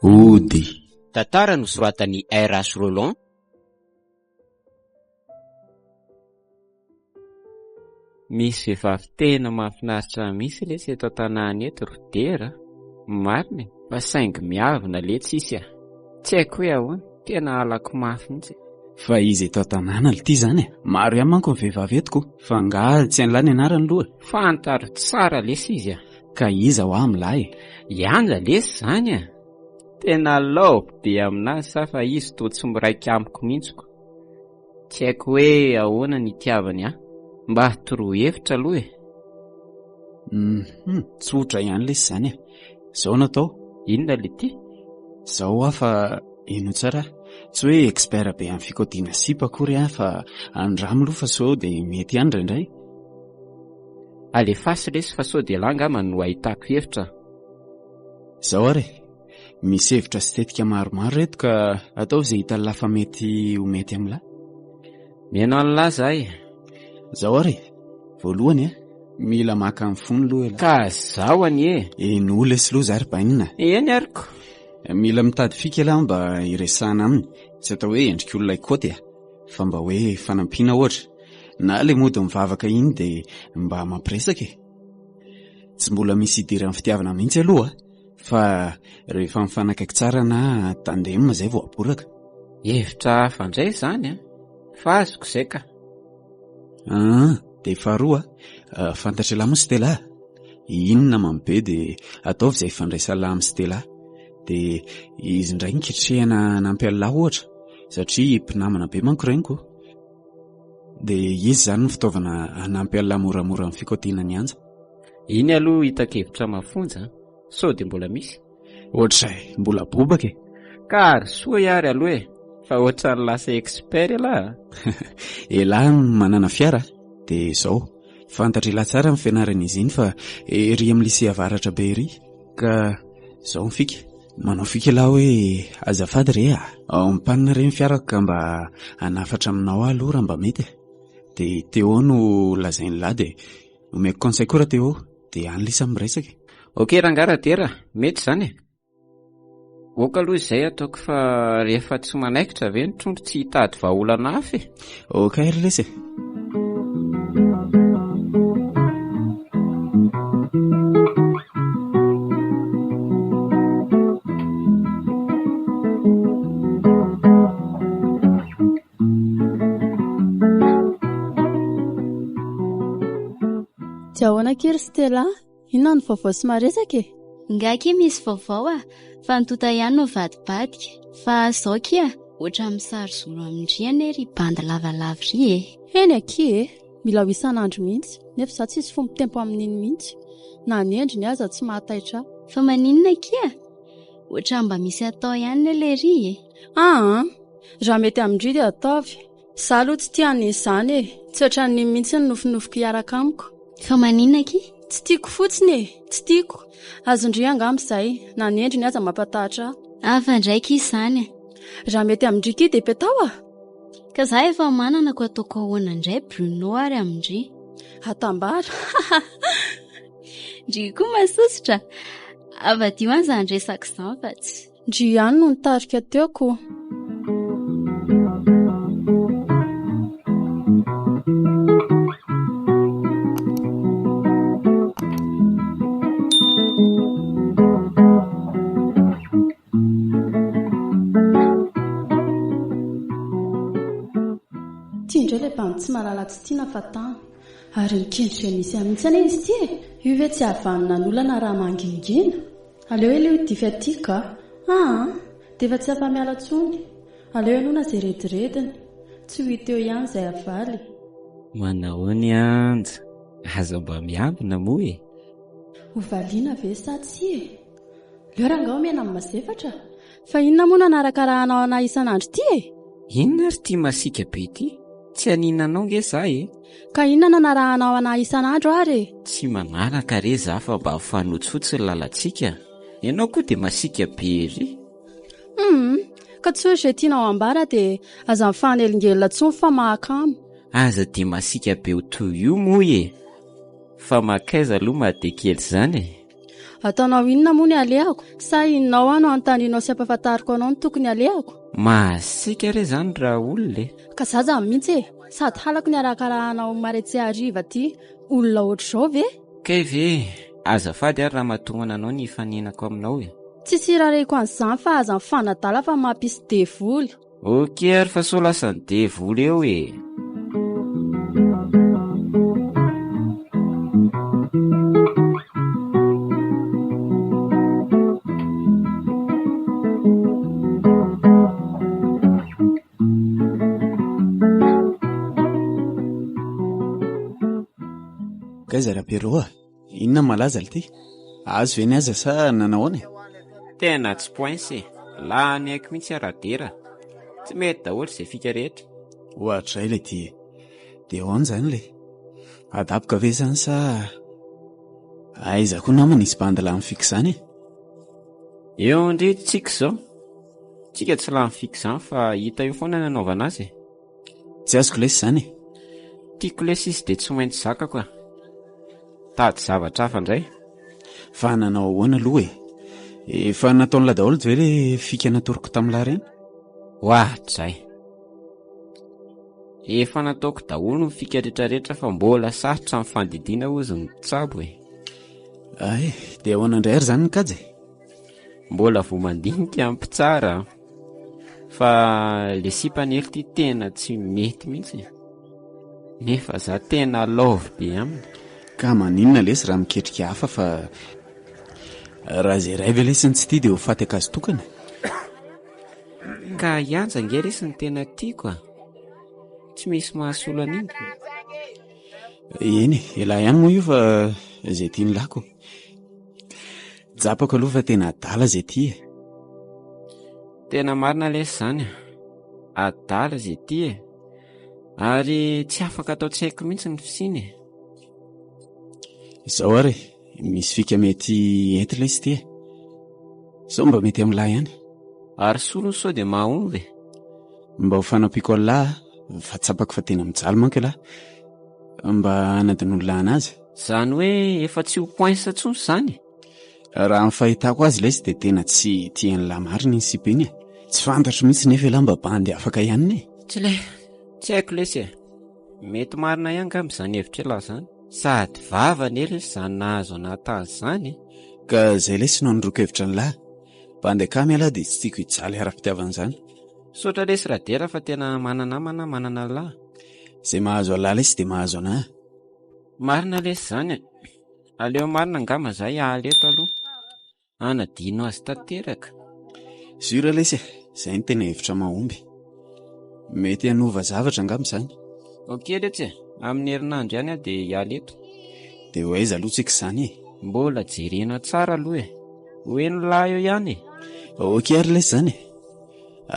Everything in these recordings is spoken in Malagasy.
Ody. Tantara nosoratan'i RH Rolland. Misy vehivavy tena mahafinaritra mihitsy letsy eto an-tanàna eto ry Dera a! Marina e! Fa saingy miavona letsy izy a! Tsy haiko hoe ahoana, tena halako mafy mihitsy e! Fa iza eto an-tanàna lty izany e? Maro ihany manko ny vehivavy eto ko! Fa angaha tsy an'lah ny anarany aloha e? Fantaro tsara lesy izy a! Ka iza hoa amin'lah e? I Anja lesy izany a! Tena love be aminazy za fa izy toa tsy miraika amiko mihitsy ko! Tsy haiko hoe ahoana ny itiavany ahy. Mba toroy hevitra aloha e. Hum, tsotra ihany lesy izany e. Zao no atao. Inona le ty? Zao hoa fa henoy tsara. Tsy hoe expert be amin'ny fikaodiana sipa akory aho fa andramo aloha fa sao dia mety ihany indraindray. Alefaso lesy fa sao dia elah angamba no ahitako hevitra. Zao ary e. Misy hevitra sy tetika maromaro reto ka ataovy izay hitan'lah fa mety ho mety amin'lah. Mihaino an'lah za e. Zao ary e, voalohany a, mila maka ny fony aloha elah. Ka zaho anie e. Henoy lesy aloha za ry bainina. Eny ary ko. Mila mitady fika elah mba hiresahana aminy, tsy atao hoe endrik'olona hikaoty a, fa mba hoe fanampiana ohatra, na le mody mivavaka iny dia mba mampiresaka e. Tsy mbola misy idiran'ny fitiavana mihitsy aloha a. Fa rehefa mifanakaiky tsara na tandem zay vao aboraka. Hevitra hafa indray izany an! Fa azoko izay ka. Ah, dia faharoa, ah, fantatr'ialahy moa Stella? Iny namany be dia ataovy izay ifandraisan'lahy amin'i Stella. Dia izy indray no ketrehina hanampy an'lahy ohatra, satria mpinamana be manko ireny ko. Dia izy izany no fitaovana hanampy an'lahy moramora amin'ny fikaotiana ny anja. Iny aloha hitan-kevitra mafonja an! Sao dia mbola misy? Ohatr'izay, mbola bobaka e! Ka ary soa ary aloha e! Fa ohatran'ny lasa expert ialahy a! Elah manana fiara dia izao, fantatr'ialahy tsara ny fianaran'izy iny fa ery amin'ny lycée avaratra be ery. Ka izao ny fika, manao fika ialahy hoe azafady re a! Ao am-panina re ny fiarako ka mba hanafatra aminao aho aloha raha mba mety e! Dia Théo no lazain'ilahy dia Omeko conseil koa Rathéo, dia any lisa miresaka e. Ok rangahy Radera, mety izany e. Ok aloha izay ataoko fa rehefa tsy manaikitra ve ny trondro tsy hitady vahaolana hafa e. Ok ry lesy e. Dia ahoana akia ry Stella? Inona no vaovao sy maresaka e? Nga akia misy vaovao a! Fa ny tota ihany no nivadibadika. Fa zao akia, ohatran'ny misary zoro amin-dry anie ry bandy lavalava ry e! Eny akia e! Mila ho isan'andro mihitsy, nefa izaho tsisy fo mitempo amin'iny mihitsy. Na ny endriny aza tsy mahataitra ahy. Fa maninona akia? Ohatran'ny mba misy atao ihany anie lery e! Aa! Raha mety amin-dry dia ataovy. Za aloha tsy tia an'izany e! Tsy ohatran'iny mihitsy ny nofinofiko hiaraka amiko. Fa maninona akia? Tsy tiako fotsiny e! Tsy tiako. Azon-dry angamba izay, na ny endriny aza mampatahotra ahy. Hafa indray akia izany e! Raha mety amin-dry akia dia petaho a! Ka za efa manana ko ataoko ahoana indray Bruno ary amin-dry? Atambara! Ndry koa masosotra! Avadio any izany resaka izany fa tsy. Ndry ihany no nitarika teo ko. Ity indray ilay bandy tsy mahalala tsy tiana fa tany. Ary mikendry izay misy ahy mihitsy anie izy ity e! Io ve tsy hahavanona ny olana raha mangingina? Aleo aloha io dify aty ka! Aa! Dia efa tsy afa-miala intsony. Aleo henoina izay redirediny. Tsy ho hita eo ihany izay havaly. Manahoana i Anja? Aza mba miambina moa e! Ho valiana ve sa tsia e? Leo rangaha omena amin'ny mazefatra? Fa inona moa no anarakarahanao anah isan'andro ity e? Inona ary ity masiaka be ity? Tsy hanina anao nge za e! Ka inona no anarahanao anah isan'andro ary e? Tsy manaraka re za fa mba mifanojo fotsiny lalantsika. Ianao koa dia masiaka be ery. Humm! Ka tsory izay tianao ambara dia aza mifanelingelina intsony fa mahakamo. Aza dia masiaka be ho toy io moa e! Fa makaiza aloha madekely izany e? Ataonao inona moa ny alehako? Sa inona ao aho no anontanianao sy ampahafantariko anao ny tokony alehako? Masiaka re izany raolona e! Ka za zany mihitsy e! Sady halako ny arakarahanao marain-tsy hariva aty olona ohatr'izao ve? Kay ve? Azafady ary ramatoa mananao ny hifanenako aminao e! Tsisy irarehiko an'izany fa aza mifanadala fa mampisy devoly. Ok ary fa sao lasan'ny devoly eo e! Kaiza Rapierrot a? Inona no malaza lty? Azo ve ny aza sa nanahoana e? Tena tsy poince e! Lany haiko mihitsy aho Radera. Tsy mety daholo izay fika rehetra. Ohatray ilay ty e! Dia ahoana izany le? Adaboka ve izany sa aiza koa nama nisy bandy lany fika izany e? Eo indray tsika izao. Tsika tsy lany fika izany fa hita eo foana ny anaovana azy e! Tsy azoko lesy izany e! Tiako lesy izy dia tsy maintsy zakako a! Tady zavatra hafa indray. Fa nanao ahoana aloha e? Efa nataon'lah daholo ve le fika natoroko tamin'lah ireny? Oadray! Efa nataoko daholo ny fika retraretra fa mbola sarotra ny fandidiana hozy ny mpitsabo e! Ay, dia ahoana indray ary izany ny kajy e? Mbola vao mandinika ny mpitsara a! Fa le sipa anie ry ty tena tsy mety mihitsy e! Nefa za tena love be aminy. Ka maninona lesy raha miketrika hafa fa raha izay iray ve lesy no tsy tia dia ho faty ankazo tokana? Ka i Anja ange lesy no tena tiako a! Tsy misy mahasolo an'iny. Eny e, elah ihany moa io fa izay tian'i lahy ko. Tsapako aloha fa tena adala izay tia e. Tena marina lesy izany a! Adala izay tia e! Ary tsy afaka atao tsy haiko mihitsy ny fisiany e! Izao ary e, misy fika mety hety lesy ity e! Sao mba mety amin'lah ihany. Ary solony sao dia mahomby e! Mba ho fanampiako an'lah fa tsapako fa tena mijaly manko ialahy. Mba hanadinoan'lah anazy. Zany hoe efa tsy ho poince intsony zany e? Raha ny fahitako azy lesy dia tena tsy tian'lah marina iny sipa iny e. Tsy fantatro mihitsy nefa ialahy mba bandy afaka ihany e. Tsy le, tsy haiko lesy e. Mety marina ihany angamba izany hevitr'ialahy izany. Sady vava anie lesy izany nahazo anah tany izany e. Ka zay lesy no anoroako hevitra an'lah. Bandy akama ialahy dia tsy tiako hijaly ara-pitiavana izany. Misaotra lesy Radera fa tena mana-namana manana an'lah. Zay mahazo an'lah lesy dia mahazo anah. Marina lesy izany e. Aleo marina angamba za hiala eto aloha. Hanadino azy tanteraka. Sûr lesy e, zay no tena hevitra mahomby. Mety hanova zavatra angamba izany. Ok letsy e, amin'ny herinandro ihany aho dia hiala eto. Dia ho aiza aloha tsika izany e? Mbola jerena tsara aloha e. Ho eny lahy eo ihany e. Ok ary lesy izany e.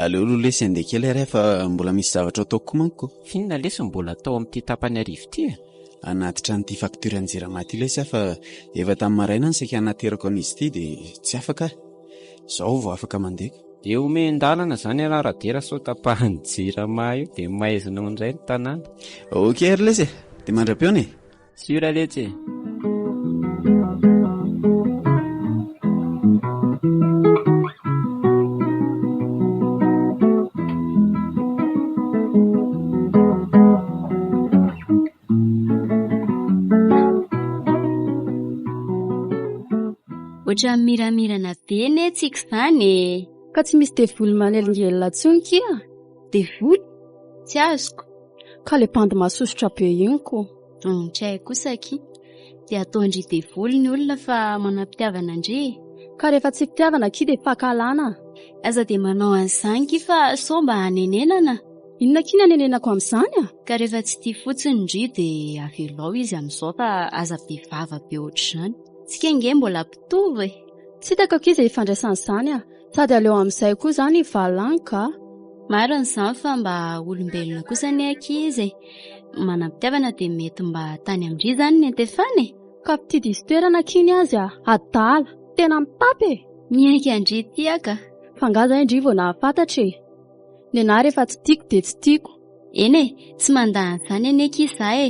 Aleo aloha lesy handeha kely ary aho fa mbola misy zavatra ataoko koa manko. F'inona lesy no mbola atao amin'ity tapany hariva ity e? Hanatitra an'ity facture an'i Jirama ity lesy aho fa efa tamin'ny maraina no saika hanaterako an'izy ity dia tsy afaka aho. Izao vao afaka mandeha. Dia omen-dalana izany ialahy Radera sao tapahan'ny Jirama io dia maizina ao indray ny tanàna. Ok ary lesy e! Dia mandra-pihaona e! Sûr letsy e! Ohatran'ny miramirana be anie tsika izany e! Ka tsy misy devoly manelingelina intsony kia? Devoly? Tsy azoko. Ka le bandy masosotra be iny ko. Tsy haiko kosa akia. Dia ataon-dry devoly ny olona fa manam-pitiavana an-dry e. Ka rehefa tsy fitiavana akia dia fankahalana. Aza dia manao an'izany kia fa sao mba hanenenana. Inona akia ny hanenenako amin'izany a? Ka rehefa tsy tia fotsiny ndry dia avelao izy amin'izao fa aza be vava be ohatr'izany. Tsika ange mbola mpitovo e. Tsy hitako akia izay ifandraisan'izany a. Sady aleo amin'izay koa izany hivalona any ka. Marina izany fa mba olombelona kosa anie akia izy e. Manam-pitiavana dia mety mba tany amin-dry izany ny antefany e. Ka mpitia diso toerana akia ny azy a. Adala. Tena mitapy e. Miaiky an-dry ity aho ka. Fa angaha izay ndry vao nahafantatra e. Nenaha rehefa tsy tiako dia tsy tiako. Eny e, tsy mandà an'izany anie akia za e.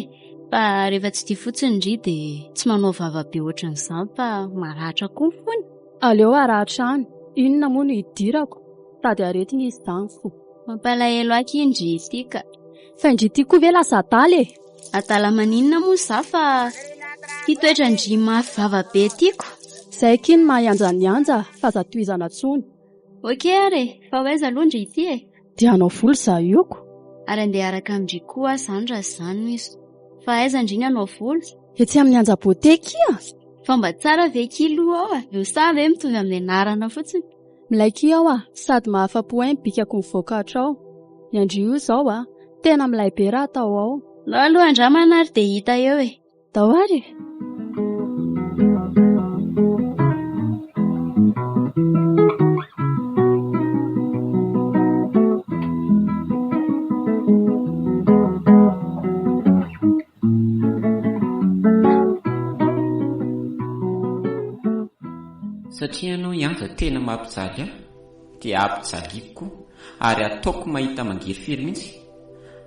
Fa rehefa tsy tia fotsiny ndry dia tsy manao vava be ohatran'izany fa maratra koa ny fony. Aleo haratra any, inona moa no hidirako? Tady aretina izy izany ko. Mampalahelo ahy akia ndry ity ka. Fa ndry ity koa ve lasa adala e? Adala maninona moa za fa ity toetran-dry mafy vava be ity ko. Zay akia no mahay anja ny anja fa aza tohizana tsony. Ok ary e, fa ho aiza aloha ndry ity e? Dia hanao volo za io ko. Ary andeha hiaraka amin-dry koa aho izany raha izany no izy. Fa aiza ndry ny hanao volo? Etsy amin'ny anja beauté kia! Fa mba tsara ve kia aloha ao e? Sa ve mitovy amin'ny anarana fotsiny? Milay kia ao a! Sady mahafa-po ahy ny bikako mivoaka hatrao. Ny an-dry io izao a! Tena milay be raha atao ao. Ndao aloha andramana ary dia hita eo e! Ndao ary e! Satria ianao i Anja tena mampijaly ahy dia ampijaliako koa ary ataoko mahita mangirifiry mihitsy,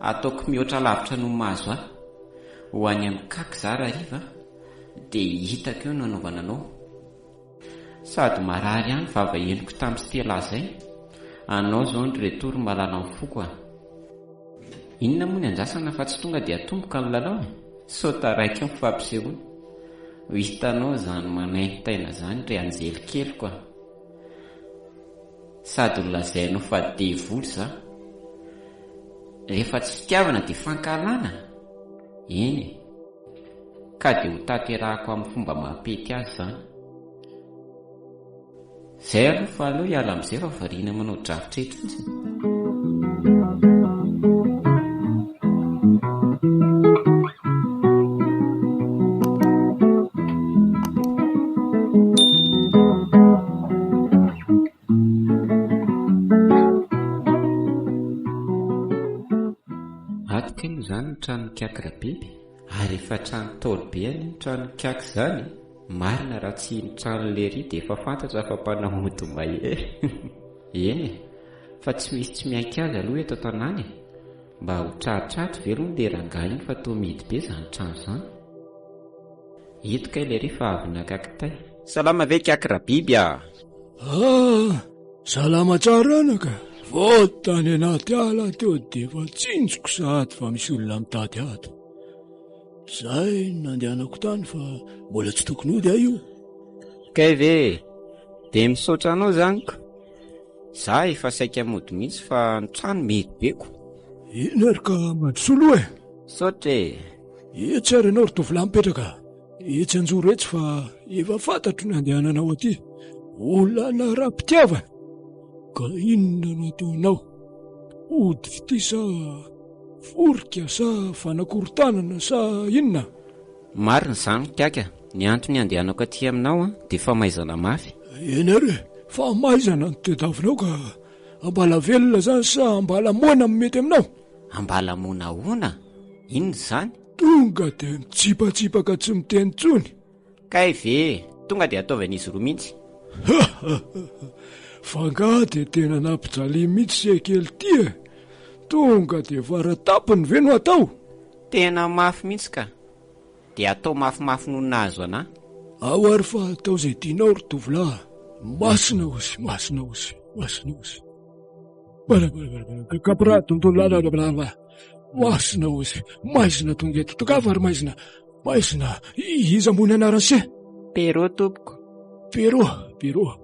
ataoko mihoatra lavitra noho ny mahazo ahy. Ho any amin'ny kaky za rahariva dia hitako eo ny hanaovana anao. Sady marary ahy ny vava henoko tamin'i Stella zay, anao zao ny retour malala ny foko a! Inona moa ny andrasana fa tsy tonga dia atomboka ny lalao e! Sao taraiky eo ny fampisehoana. Ho hitanao izany manaintaina izany ry anjely keliko a! Sady nolazainao fa devoly za. Rehefa tsy fitiavana dia fankahalana? Eny e! Ka dia ho tanterahako amin'ny fomba mampety azy izany. Zay aloha fa aleo hiala amin'izay fa variana manao drafitra eto fotsiny. Ato kay moa izany ny tranon'i Kiaky Rabiby ary efa trano ntaolo be anie ny tranon'i Kiaky izany e! Marina raha tsy iny trano lery dia efa fantatra fa mpanao ody mahery. Eny e! Fa tsy misy tsy miaiky azy aloha eto an-tanàna e! Mba ho tratratry ve aloha le rangahy iny fa toa mihidy be izany trano izany? Ito kay lery fa avy naka kitay. Salama ve kiaky rabiby a! Ah! Salama tsara anaka! Vao tany anaty ala teo dia efa tsinjoko sahady fa misy olona mitady ato. Zay no nandehanako tany fa mbola tsy tokony hody aho io. Kay ve e! Dia misaotra anao zany ko! Za efa saika mody mihitsy fa ny trano mety be ko! Eny ary ka mandrosoa aloha e! Misaotra e! Etsy ary ianao ry tovolahy mipetraka etsy anjoro etsy fa efa fantatro ny andehananao aty. Olana ara-pitiavana! Ka inona no ataonao? Ody fitia sa Forika sa fanakorontanana sa inona? Marina izany Kiaka, ny antony andehanako aty aminao dia famaizana mafy. Eny ary e, famaizana no tediavinao ka, ambala velona izany sa ambala moana no mety aminao? Ambala moana ahoana? Inona izany? Tonga dia mitsipatsipaka tsy miteny intsony. Kay ve! Tonga dia ataovy an'izy roa mihitsy. Fa angaha dia tena nampijalia mihitsy se kely ity e! Tonga dia varatapiny ve no atao? Tena mafy mihitsy ka! Dia atao mafimafy noho ny nahazo anà. Ao ary fa atao izay tianao ry tovolahy. Masina ozy, masina ozy, masina ozy. Masina ozy, maizina tonga eto, tongava ry maizina. Maizina, iza moa ny anaran'i se? Pierrot tompoko. Pierrot, Pierrot.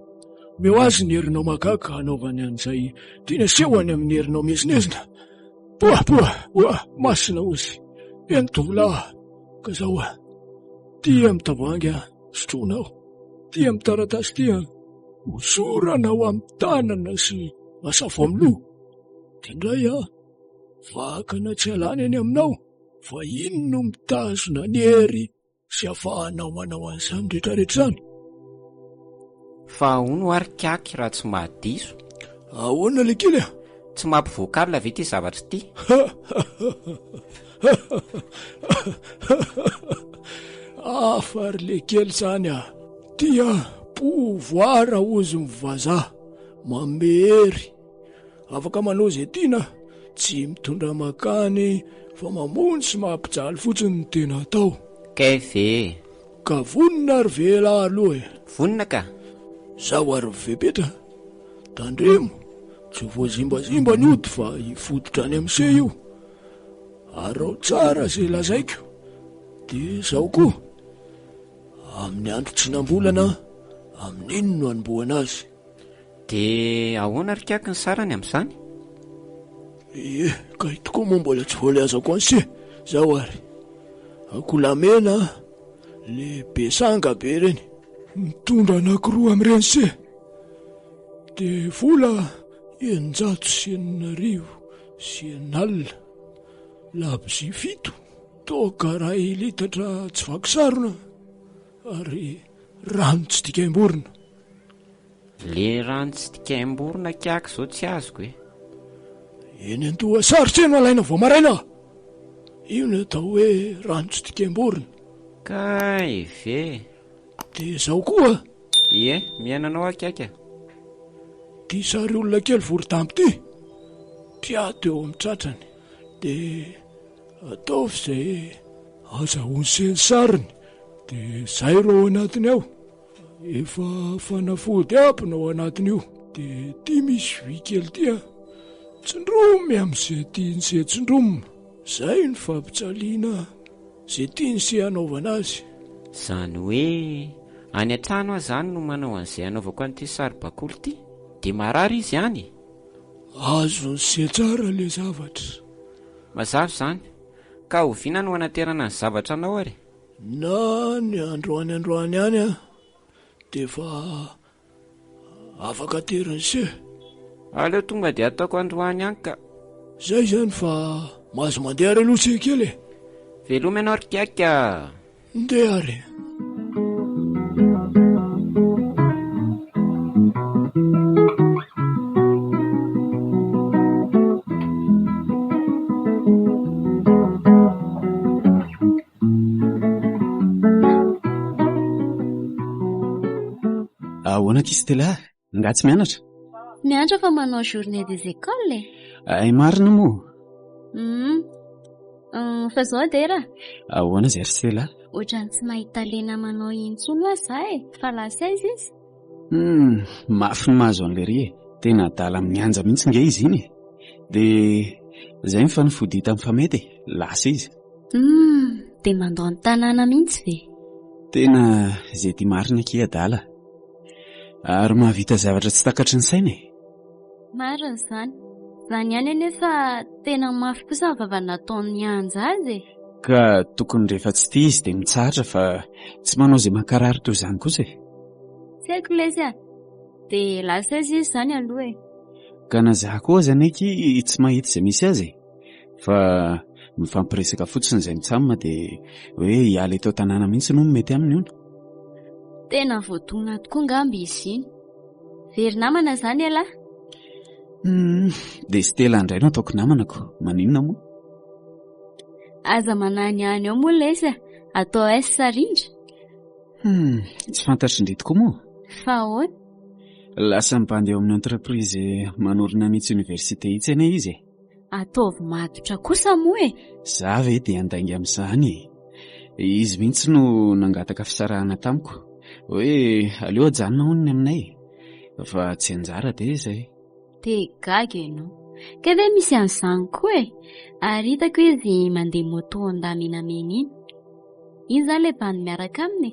Omeo azy ny herinao mahagaga hanaovany an'izay tiany aseho any amin'ny herinao miezinezina. Poa, poa, poa, masina ozy. Eny tovolahy, ka zao a. Ty amin'ny tavoahangy a, sotroinao. Ty amin'ny taratasy ty a, hosoranao amin'ny tanana sy asafo amin'ny loha. Ty indray a, vakana tsy alana eny aminao. Fa inn no mitazona ny hery sy afahanao manao an'izany rehetra rehetra izany? Fa ahoana hoa ry Kiaky raha tsy mahadiso? Ahoana le kely a? Tsy mampy vocal ve ity zavatra ity? Hafa ry le kely zany a! Ty a, pouvoir hozy ny vazaha, manome hery. Afaka manao izay tiana. Tsy mitondra makany fa mamono sy mampijaly fotsiny no tena atao. Kay ve? Ka vonona ary ve elah aloha e? Vonona ka! Zaho ary fepetra, tandremo tsy ho voazimbazimba ny ody fa hifototra any amin'ny se io. Araho tsara izay lazaiko. Dia izao koa, amin'ny andro tsinam-bolana, amin'iny no hanombohana azy. Dia ahoana ry kiaky ny sarany amin'izany? Ie, kay tokoa moa mbola tsy voalazako an'se. Zao ary, akolamena le be sanga be ireny. Mitondra anankiroa amin'ireny se. Dia vola 6600. Labozia fito, toaka iray litatra tsy vaky sarona ary rano tsy dikaim-borona. Le rano tsy dikaim-borona kiaky zao tsy azoko e. Eny an-dohasarotra eny no alaina vao maraina. Io no atao hoe rano tsy dikaim-borona. Kay ve? Dia izao koa. Ie, mihaino anao aho kiaky a. Ity sary olona kely vorodamba ity, mpiato eo amin'ny tratrany. Dia ataovy izay azahoany sy ny sariny, dia zairo ao anatiny ao. Efa fanafody aby no ao anatin'io. Dia ity misy vy kely ity a. Tsindromy amin'izay tiany se tsindromina. Izay no fampijaliana izay tiany se hanaovana azy. Izany hoe any an-trano aho izany no manao an'izay hanaovako an'ity saribakoly ity? Dia marary izy any e? Azon'i se tsara ilay zavatra. Mazava izany. Ka oviana no hanaterana ny zavatra anao ary? Na ny androany androany ihany an, dia efa afaka aterin'i se. Aleo tonga dia ataoko androany ihany ka. Zay izany fa mahazo mandeha ary aloha se kely e. Veloma ianao ry kiaka a. Ndeha ary. Ahoana akia Stella? Nga tsy mianatra? Mianatra fa manao journée des écoles e. Ay marina moa. Hum. Fa zao Dera. Ahoana izay ry Stella? Ohatran'ny tsy mahita le namanao intsony hoa za e. Fa lasa aiza izy? Hum, mafy ny mahazo an'i Lery e. Tena adala amin'ny anja mihitsy nge izy iny e. Dia izay ny fanafody hita mifamety e. Lasa izy. Humm, dia mandao ny tanàna mihitsy ve? Tena izay tia marina akia adala. Ary mahavita zavatra tsy takatry ny saina e. Marina izany. Izany ihany anefa tena mafy kosa ny vava nataon'i Anja azy e. Ka tokony rehefa tsy tia izy dia mitsahatra fa tsy manao izay mankarary toy izany kosa e. Tsy haiko lesy a. Dia lasa aiza izy izany aloha e? Ka na za koa aza anie akia tsy mahita izay misy azy e. Fa mifampiresaka fotsiny izay mitsam dia hoe hiala eto an-tanàna mihitsy no mety aminy hono. Tena voadona tokoa angamba izy iny. Very namana izany ialahy? Hum, dia Stella indray no ataoko namana ko, maninona moa? Aza mananihany eo moa lesy a, atao S rindra. Hum, tsy fantatry ndry tokoa moa. Fa ahoana? Lasa mibandy eo amin'ny entreprise manorina an'itsy université itsy anie izy e. Ataovy matotra kosa moa e! Za ve dia handainga amin'izany e! Izy mihitsy no nangataka fisarahana tamiko, hoe aleo ajanona hono ny aminay e! Fa tsy anjara dia izay. Dia gaga ianao. Kay ve misy an'izany koa e! Ary hitako izy mandeha moto Honda menamena iny. Iny izany ilay bandy miaraka aminy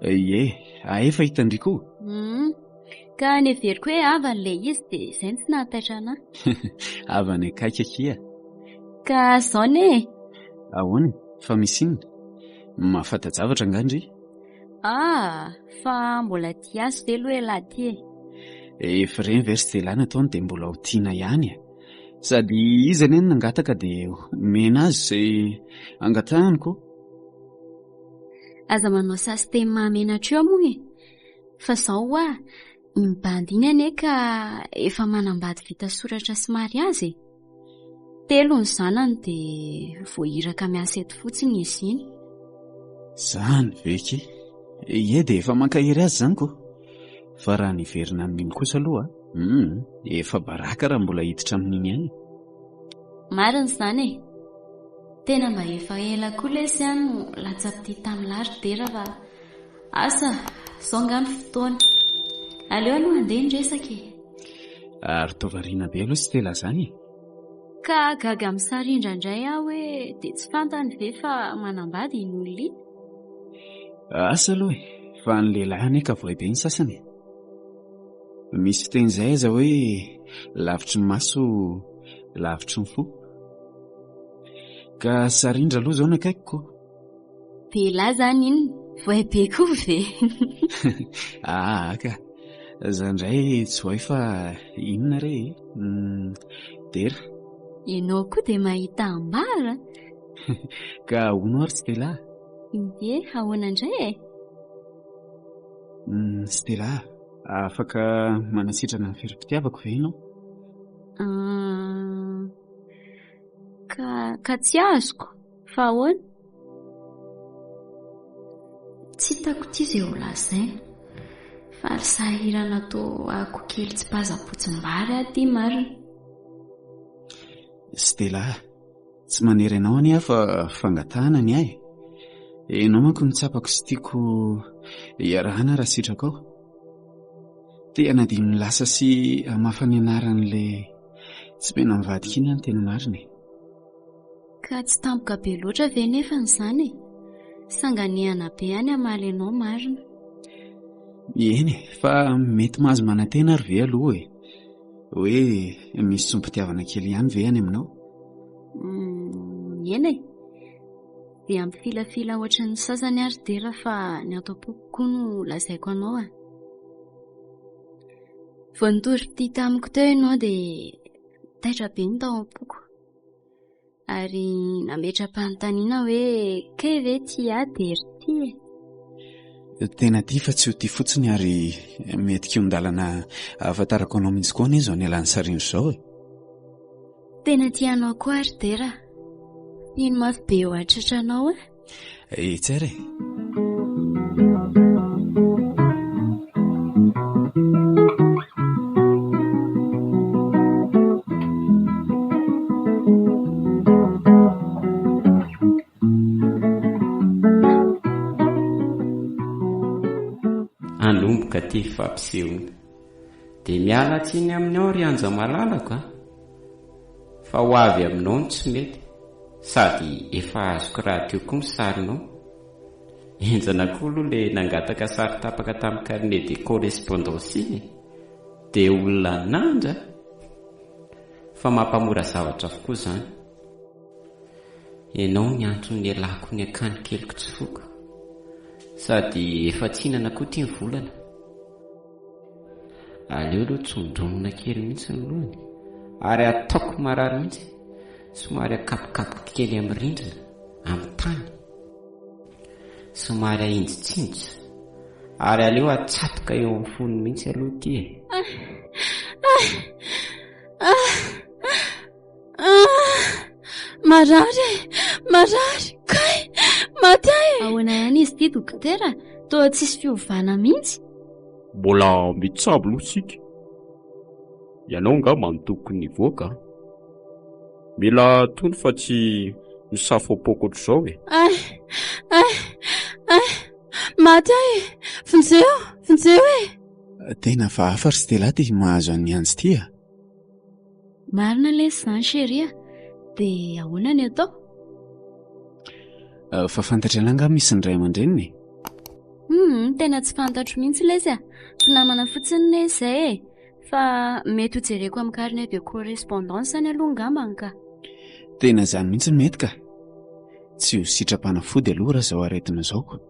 e? Ie, efa hitan-dry koa. Hum. Ka neveriko hoe havany ilay izy dia izay no tsy nahataitra anah. Havany akaiky akia. Ka izao anie e. Ahoana? Fa misy inona? Mahafanta-javatra angaha ndry? Ah, fa mbola tia azy ve aloha ialahy ity e? Efa ireny ve ry Stella nataony dia mbola ho tiana ihany e? Sady izy anie no nangataka dia omena azy izay angatahany ko. Aza manao sasiteny mahamenatra eo moa e! Fa zao hoa, iny bandy iny anie ka efa manambady vita soratra sy mariazy e! Telo ny zanany dia voahiraka miasa eto fotsiny izy iny. Zany ve ki? Ie dia efa mankahery azy zany ko! Fa raha ny hiverina amin'iny kosa aloha, hum, efa baraka raha mbola hiditra amin'iny ihany. Marina izany e! Tena mba efa ela koa lesy aho no latsa-pitia tamin'lah ry Dera fa asa, izao angaha ny fotoana. Aleo aloha handeha ny resaka e! Ary toa variana be aloha Stella izany e! Ka gaga amin'ny sary indraindray aho hoe dia tsy fantany ve fa manambady iny olona iny? Asa aloha e! Fa ny lehilahy anie ka voay be ny sasany e! Misy fiteny izay aza hoe lavitry ny maso lavitry ny fo. Ka sarindra aloha izao ny akaikiko. Dia elah izany inona? Voay be koa ve? Aa ka. Za indray tsy voay fa inona re e? Dera. Ianao koa dia mahita ambara. Ka hono ary Stella? Ie, ahoana indray e? Stella, afaka manasitrana ny ferim-pitiavako ve ianao? Ka, ka tsy azoko. Fa ahoana? Tsy hitako ity izay ho lazaina. Fa ry sahirana toa akoho kely tsipazam-potsim-bary aho ity marina. Stella, Tsy manery anao anie aho fa fangatahana ny ahy. Ianao manko no tsapako sy tiako hiarahana raha sitrakao. Te hanadino ny lasa sy hamafa ny anaran'ilay tsy mena mivadika iny aho ny tena marina e. Ka tsy tampoka be loatra ve nefany izany e? Sanganehana be any hamaly anao marina. Eny e, fa mety mahazo manantena ary ve aloha e? Hoe misy sombim-pitiavana kely ihany ve any aminao? Eny e! Dia ampifilafila ohatran'ny sasany ary Dera fa ny ato am-poko koa no lazaiko anao a! Vao nitory fitia tamiko teo ianao dia taitra be ny tao am-poko. Ary nametra-panontaniana hoe kay ve tia ahy Dera ity e? Tena tia fa tsy ho tia fotsiny ary mety kihon-dalana ahafantarako anao mihitsy koa anie izao nialan'i Sarindra izao e. Tena tia anao koa ary Dera. Feno mafy be eo an-tratranao aho. Etsy ary e. Hanomboka ity fampisehoana. Dia miala tsiny aminao ry Anja malalako a! Fa ho avy aminao no tsy mety. Sady efa azoko rahateo koa ny sarinao. Henjana koa aloha le nangataka sary tapaka tamin'ny carnet de correspondance iny e! Dia olona nandra Fa mampamora zavatra avokoa izany. Ianao ny antony nialako ny akany keliko tsy foko. Sady efa tsy hinana koa ity ny volana. Aleo aloha tsondronina kely mihitsy ny lohany ary ataoko marary mihitsy, somary akapokapoka kely amin'ny rindrina, amin'ny tany, somary ahinjitsinjitra ary aleo atsatoka eo amin'ny fony mihitsy aloha ity e. Marary e! Marary! Kay! Maty aho e! Ahoana ihany izy ity dokotera? Toa tsisy fiovana mihitsy. Mbola mitsabo aloha isika. Ianao angamba no tokony hivoaka an. Mila tony fa tsy misafoapoaka ohatr'izao e. Ay! Ay! Ay! Maty aho e! Vonjeo! Vonjeo e! Tena hafahafa ry Stella ty mahazo an'i Anjy ty a! Marina lesy izany chérie a! Dia ahoana ny atao? Fa fantatr'ialahy angaha misy ny ray aman-dreniny e? Hum, tena tsy fantatro mihitsy lesy a! Mpinamana fotsiny ne izay e! Fa mety ho jereko amin'ny carnet de correspondance any aloha angambany ka! Tena izany mihitsy no mety ka! Tsy ho sitram-panafody aloha raha izao aretina izao ko!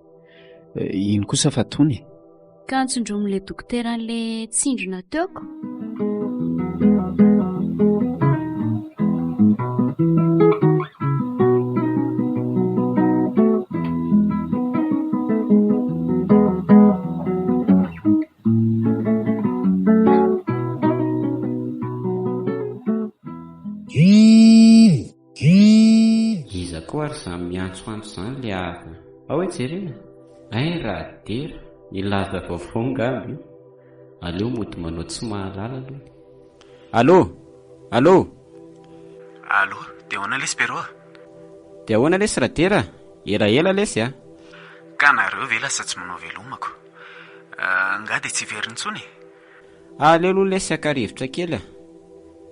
Iny kosa fa tony e! Ka antsindromin'ilay dokotera an'ilay tsindrona teo ko. Iza koa ary izany miantsoantso izany le havana? Ao hoe jerena? Hay Radera, nilaza vaovao ngamba io. Aleo mody manao tsy mahalala aloha. Allô! Allô! Allo, dia ahoana lesy Pierrot a? Dia ahoana lesy Radera a? Elaela lesy a! Ka nareo ve lasa tsy manao veloma ko? Nga dia tsy hiverina intsony e? Aleo aloha lesy haka rivotra kely a!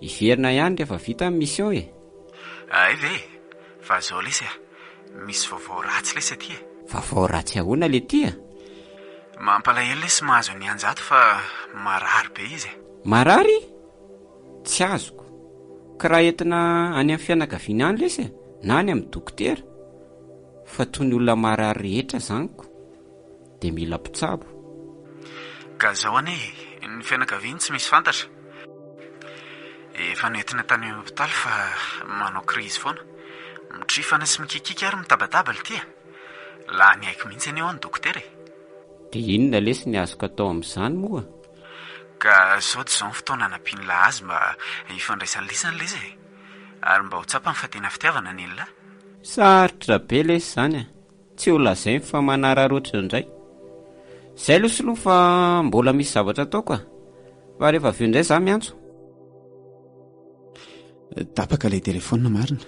Hiverina ihany rehefa vita ny mission e! Hay ve e! Fa zao lesy a! Misy vaovao ratsy lesy aty e! Vaovao ratsy ahoana letia a? Mampalahelo lesy mahazo an'i Anjato fa marary be izy e! Marary? Tsy azoko. Ka raha entina any amin'ny fianakaviana any lesy e, na any amin'ny dokotera. Fa toy ny olona marary rehetra zany ko. Dia mila mpitsabo. Ka zao anie e, ny fianakaviany tsy misy fantatra. Efa nentina tany amin'ny hopitaly fa manao crise foana. Mitrifana sy mikikiaka ary mitabataba lty a. Lany aiko mihitsy anie hoa ny dokotera e. Dia inona lesy ny azoko atao amin'izany moa? Ka sao dia izao ny fotoana hanampian'lah azy mba hifandraisan'ny lisany lesy e! Ary mba ho tsapany fa tena fitiavana ny an'lah. Sarotra be lesy izany a! Tsy ho lazainy fa manararaotra indray. Izay aloha Solofo fa mbola misy zavatra ataoko a! Fa rehefa avy eo indray za miantso. Tapaka ilay telefaonina marina.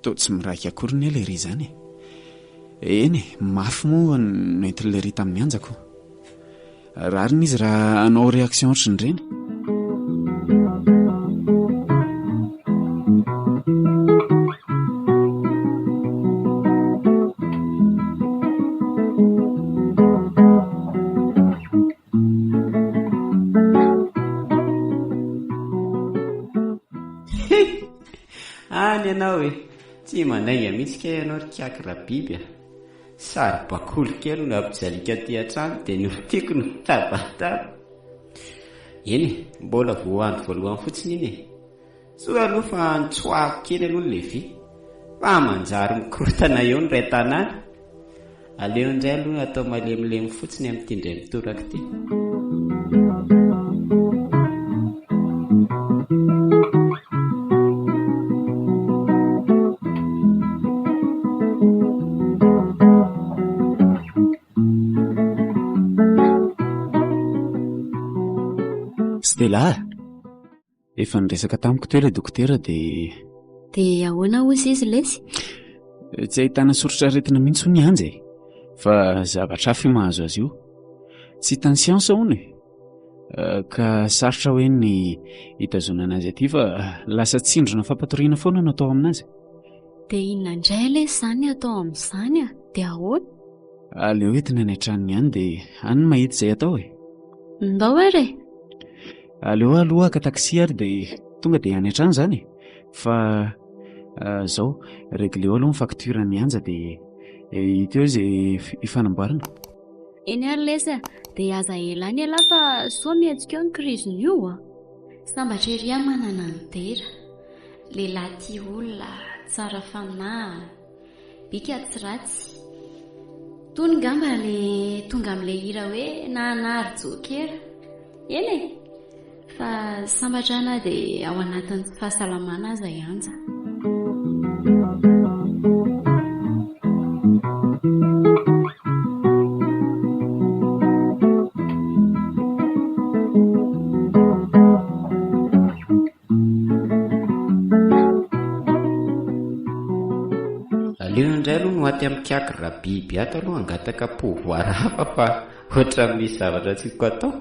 Toa tsy miraika akory anie lery izany e. Eny e, mafy moa no nentin'i lery tamin'ny anjako. Rariny izy raha hanao réaction ohatran'ireny. Any ianao e! Tsy mandainga mihitsy kay ianao ry kiaky rabiby a! Saribakoly kely no ampijaliako aty an-trano dia ny olon-tiako no mitabataba. Eny e, mbola vao andro voalohany fotsiny iny e! Soa aloha fa nitsoahako kely aloha ny levier fa manjary mikorontana eo ny iray tanàna. Aleo indray aloha atao malemilemy fotsiny amin'ity indray mitoraka ity. Stella a! Efa niresaka tamiko teo ilay dokotera dia... Dia ahoana hozy izy lesy? Tsy ahitana soritr'aretina mihitsy hono i Anja e. Fa zavatra hafa io mahazo azy io. Tsy hitan'ny siansa hono e. Eh, ka sarotra hoe ny hitazonana azy aty fa lasa tsindrona fampatoriana foana no atao aminazy. Dia inona indray lesy izany ny atao amin'izany a? Dia ahoana? Aleo entina any an-tranony any dia any no mahita izay atao e. Ndao ary e. Aleo aloha haka taxi ary dia tonga dia any an-trano izany e. Fa izao, regleo aloha ny facture an'i Anja dia hita eo izay hifanamboarana. Eny ary lesy a, dia aza ela any ialahy fa sao mihetsika eo ny crise-n'io a. Sambatra ery aho manana an'i Dera, lehilahy tia olona, tsara fanahy. Bika tsy ratsy. Tony ngamba le tonga amle hira hoe nahanary jokera. Eny e! Fa sambatra na dia ao anatin'ny tsy fahasalamana aza i Anja. Aleo indray aloha no aty amin'ny kiaky rabiby ato aloha hangataka pouvoir hafa fa ohatran'ny misy zavatra tsy hitako atao.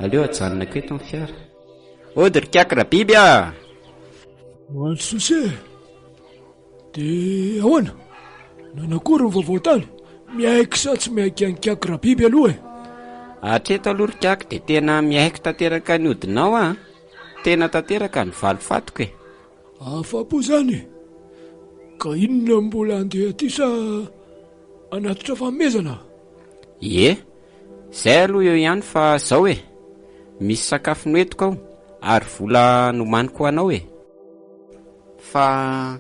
Aleo ajanonako eto ny fiara. Ody ry kiaky rabiby a! Ho e! Dia ahoana? Nanakory ny vaovao tany? Miaiky sa tsy miaiky an'i Kiaky Rabiby aloha e? Hatreto aloha ry Kiaky dia tena miaiky tanteraka ny odinao aho. Tena tanteraka ny valifatiko e. Afa-po izany e! Ka inona mbola handeha aty sa hanatitra fanomezana? Ie, izay aloha eo ihany fa zao e! Misy sakafo noentiko ao ary vola nomaniko ho anao e! Fa.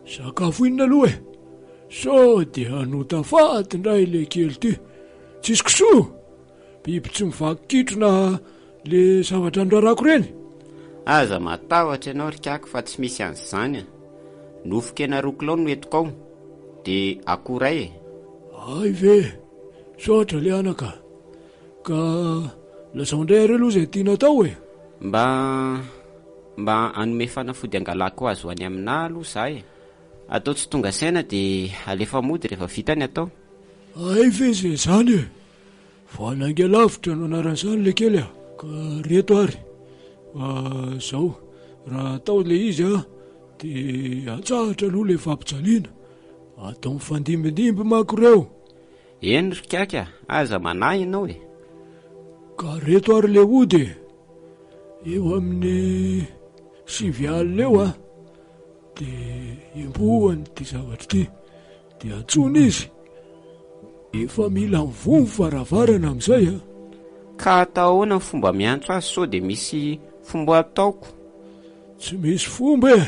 Sakafo inona aloha e? Sao dia hanota faty indray ilay kely ity. Tsisy kisoa? Biby tsy mivaky kitro na le zavatra norarako ireny? Aza matahotra ianao ry Kiaky fa tsy misy an'izany a! Nofon-kena roa kilao no entiko ao, dia akoho iray e! Hay ve! Misaotra le anaka. Ka lazao indray ary aloha izay tiana atao e! Mba. Mba hanome fanafody hangalako azy ho any aminà aloha za e. Atao tsy tonga saina dia alefa mody rehefa vita ny atao. Hay ve izay izany e! Vao lavitra no anaran'izany lekely a! Ka reto ary fa zao, raha atao ilay izy a, dia atsahatra aloha ilay fampijaliana, atao mifandimbindimby manko ireo. Eny ry kiaka a, aza manahy ianao e! Ka reto ary ilay ody e! Eo amin'ny 90 eo a, dia embohany ity zavatra ity. Dia antsoina izy. Efa mila mivoha ny varavarana amin'izay a. Ka atao ahoana ny fomba miantso azy sao dia misy fomba ataoko? Tsy misy fomba e!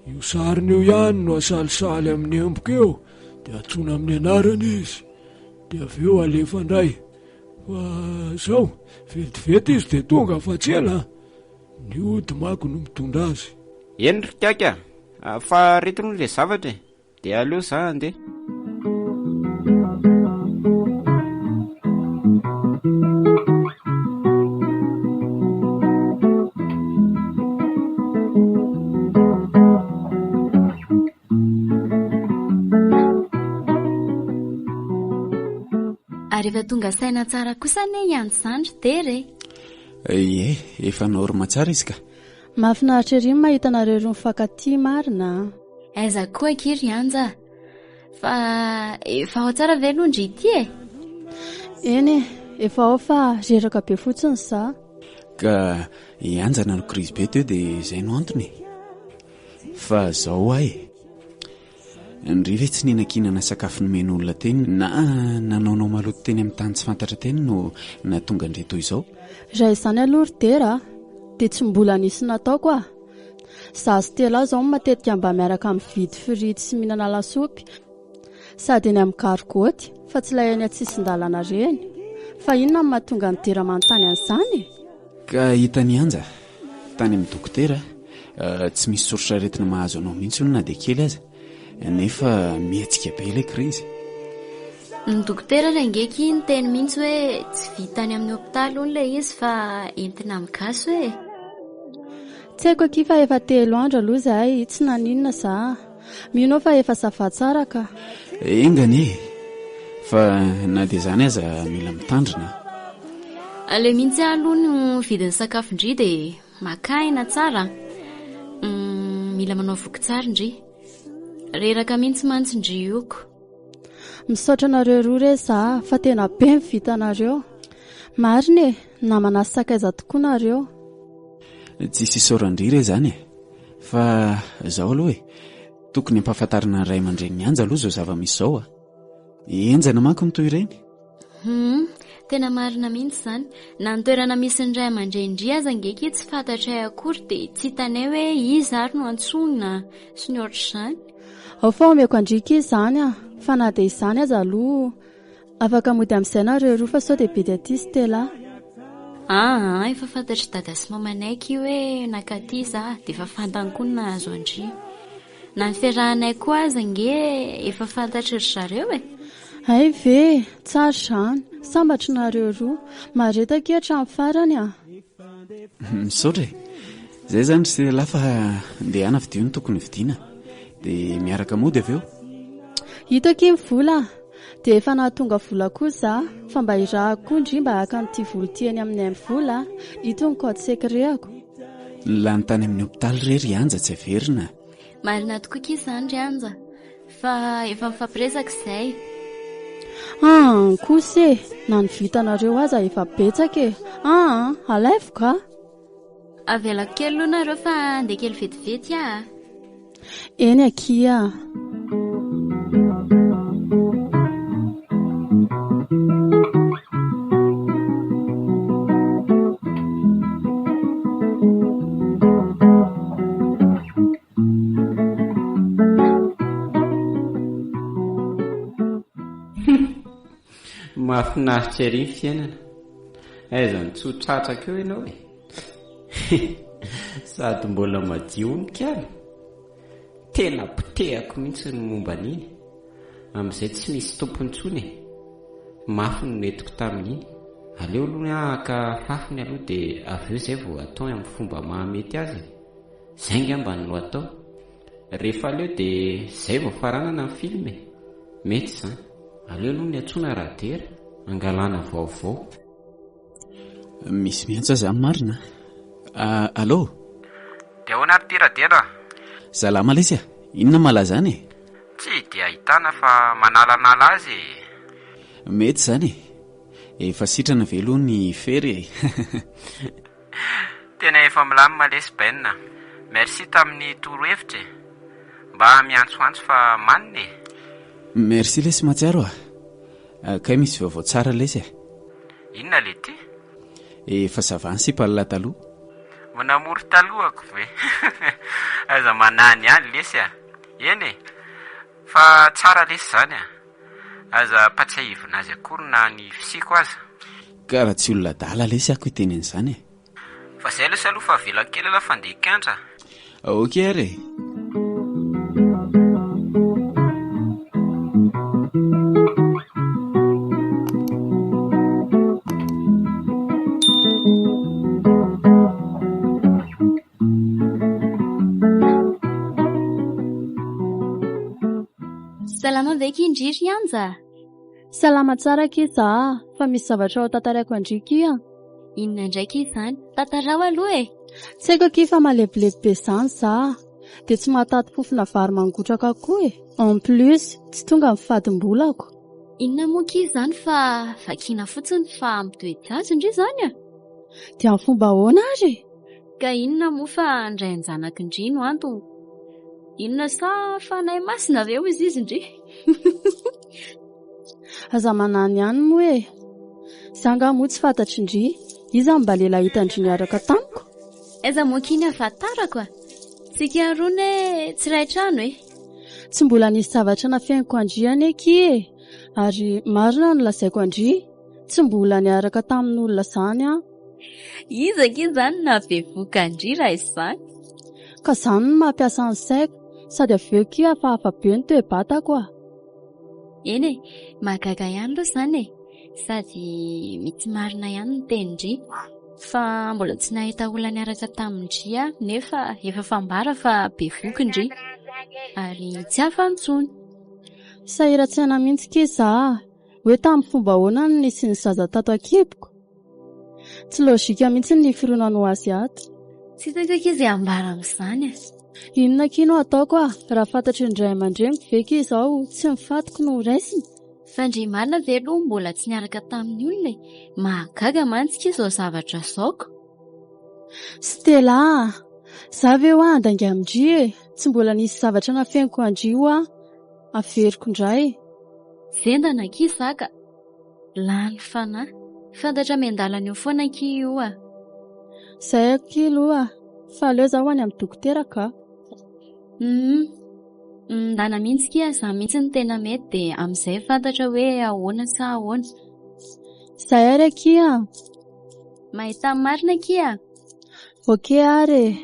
Io sariny io ihany no asalisaly amin'ny emboka eo dia antsoina amin'ny anarany izy. Dia avy eo alefa indray. Fa izao, vetivety izy dia tonga fa tsy ela an! Ny ody manko no mitondra azy. Eny ry kiaka a! Fa reto aloha ilay zavatra e! Dia aleo za handeha. Ary efa tonga saina tsara kosa anie i Andry izany ry Dera e! Ie, efa norme tsara izy ka. Mahafinaritra ery ny mahita anareo roa mifankatia marina a! Aiza koa akia ry Anja a! Fa efa ao tsara ve aloha ndry ity e? Eny e, efa ao fa reraka be fotsiny za. Ka i Anja nanao crise be teo dia izay no antony e! Fa zao hoa e! Ndry ve tsy nihinankinana sakafo nomen'olona teny na nanaonao maloto teny amin'ny tany tsy fantatra teny no nahatonga an-dry toy izao? Raha izany aloha ry Dera a, dia tsy mbola nisy nataoko ah! Za sy Tela zao matetika mba miaraka mividy frity sy mihinana lasopy sady eny amin'ny gargoty fa tsy ilay eny an-tsisin-dalana ireny. Fa inona no mahatonga an'i Dera manontany an'izany e? Ka hitan'i Anja, tany amin'ny dokotera, tsy misy soritr'aretina mahazo anao mihitsy hono na dia kely aza, nefa mihetsika be ilay krizy. Ny dokotera ary ange akia niteny mihitsy hoe tsy vita any amin'ny hopitaly hono ilay izy fa entina amin'ny gasy hoe. Tsy haiko akia fa efa telo andro aloha izahay tsy naninona za. Mino aho fa efa ça va tsara ka. Enga anie e! Fa na dia izany aza mila mitandrina a. Aleo mihitsy aho aloha no vidin'ny sakafon-dry dia maka aina tsara a. Mila manao voky tsara ndry. Reraka mihitsy mantsy ndry io ko. Misaotra anareo roa re za fa tena be ny vitanareo. Marina e, namana sy sakaiza tokoa nareo. Tsisy isaoran-dry re zany e. Fa zao aloha e, tokony ampahafantarina ny ray aman-drenin'i Anja aloha izao zava-misy izao a. Henjana manko ny toy ireny. Hum, tena marina mihitsy izany. Na ny toerana misy ny ray aman-drenin-dry aza ange akia tsy fantatray akory dia tsy hitanay hoe iza ary no antsoina sy ny ohatr'izany. Ao fa omeko an-dry akia izany a! Fa na dia izany aza aloha afaka mody amin'izay nareo roa fa sao dia bedy aty Stella. Aa, efa fantatr'i dada sy mamanay akia hoe nankaty za dia efa fantany koa ny nahazo an-dry. Na ny fiarahanay koa aza ange efa fantatry ry zareo e! Hay ve! Tsara izany! Sambatra nareo roa! Mahareta akia hatramin'ny farany a! Misaotra e! Zay zany ry Stella fa ndehana vidio ny tokony vidiana dia miaraka mody avy eo. Ito akia ny vola a! Dia efa nahatonga vola koa za fa mba irahako koa ndry mba haka an'ity vola ity eny amin'ny MVola a! Ito ny code secret-ako. Ny lany tany amin'ny hopitaly re ry Anja tsy averina a! Marina tokoa akia izany ry Anja fa efa mifampiresaka izay. Aa kosa e! Na ny vitanareo aza efa betsaka e! Aa alaivo ka! Avelako kely aloha nareo fa andeha kely vetivety aho a! Eny akia a! Mahafinaritra ery ny fiainana. Aiza no tsy ho tratrako eo ianao e? Sady mbola madio hono kala. Tena potehako mihitsy ny momba an'iny. Amin'izay tsy misy tompony intsony e. Mafy no nentiko tamin'iny. Aleo aloha aho haka fafiny aloha dia avy eo izay vao atao amin'ny fomba mahamety azy e. Zay ngamba no atao. Rehefa aleo dia zay vao faranana ny film e. Mety izany. Aleo aloha niantsoana Radera, hangalana vaovao. Misy miantso aza marina a. Allô? Dia ahoana ary ity Radera a? Salama lesy a! Inona malaza any e? Tsy dia ahitana fa manalanala azy e! Mety izany e! Efa sitrana ve aloha ny fery e? Tena efa milamina lesy Ben a! Merci tamin'ny torohevitra e! Mba miantsoantso fa manina e! Merci lesy mahatsiaro a! Kay misy vaovao tsara lesy e! Inona le ty? Efa ça va ny sipallah taloha. Mon amour talohako ve? Aza manany ihany lesy a! Eny e! Fa tsara lesy zany a! Aza ampatsiahivina azy akory na ny fisiako aza. Ka raha tsy olona adala lesy ako hiteny an'izany e! Fa zay lesy aloha fa avelako kely aloha fa ndeha hikandra. Ok ary e! Salama ve ki ndry ry Anja? Salama tsara akia za fa misy zavatra ho tantaraiko an-dry kia. Inona indray akia izany? Tantarao aloha e! Tsy haiko akia fa malebolebo be izany za dia tsy mahataty fofona vary mangotraka koa e! En plus tsy tonga ny fadim-bolako. Inona moa akia izany fa vakiana fotsiny fa mitoetra-jaza ndry izany a! Dia amin'ny fomba ahoana ary e? Ka inona moa fa ny rain-janak'i ndry no antony? Inona sa fanahy masina ve hozy izy ndry? Aza manany ihany moa e! Za angaha moa tsy fantatry ndry? Iza no mba lehilahy hitan-dry niaraka tamiko? Aiza moa akia ny ahafantarako a! Tsika roa ne tsy iray trano e! Tsy mbola nisy zavatra nafeniko an-dry anie akia e! Ary marina no lazaiko an-dry, tsy mbola niaraka tamin'olona izany aho. Iza akia izany no nahabevohoka an-dry raha izany? Ka izany no mampiasa ny saiko, sady avy eo akia hafahafa be ny toe-batako a! Eny e, mahagaga ihany aloha izany e! Sady mety marina ihany ny tenin-dry. Fa mbola tsy nahita olona niaraka tamin-dry aho nefa efa fambara fa bevohoka ndry. Ary tsy hafa intsony. Sahiran-tsaina mihitsy akia za hoe tamin'ny fomba ahoana no nisian'ny zaza tato an-kiboko? Tsy lojika mihitsy ny fironany ho azy ato. Tsy hitako akia izay ambara amin'izany e! Inona akia no ataoko a? Raha fantatry ny ray aman-dreniko ve akia izao tsy ny fatiko no horaisiny? Fa ndry marina ve aloha mbola tsy niaraka tamin'ny olona e? Mahagaga mantsy akia izao zavatra izao ko! Stella a! Za ve hoa handainga amin-dry e? Tsy mbola nisy zavatra nafeniko an-dry hoa averiko indray. Zendana akia za ka! Lany fanahy. Fantatra miandalana eo foana akia io a! Zay akia aloha fa aleo za ho any amin'ny dokotera ka! Humm. Ndana mihitsy kia, za mihitsy no tena mety dia amin'izay fantatra hoe ahoana sa ahoana. Zay ary akia a! Mahita ny marina akia a! Ok ary e!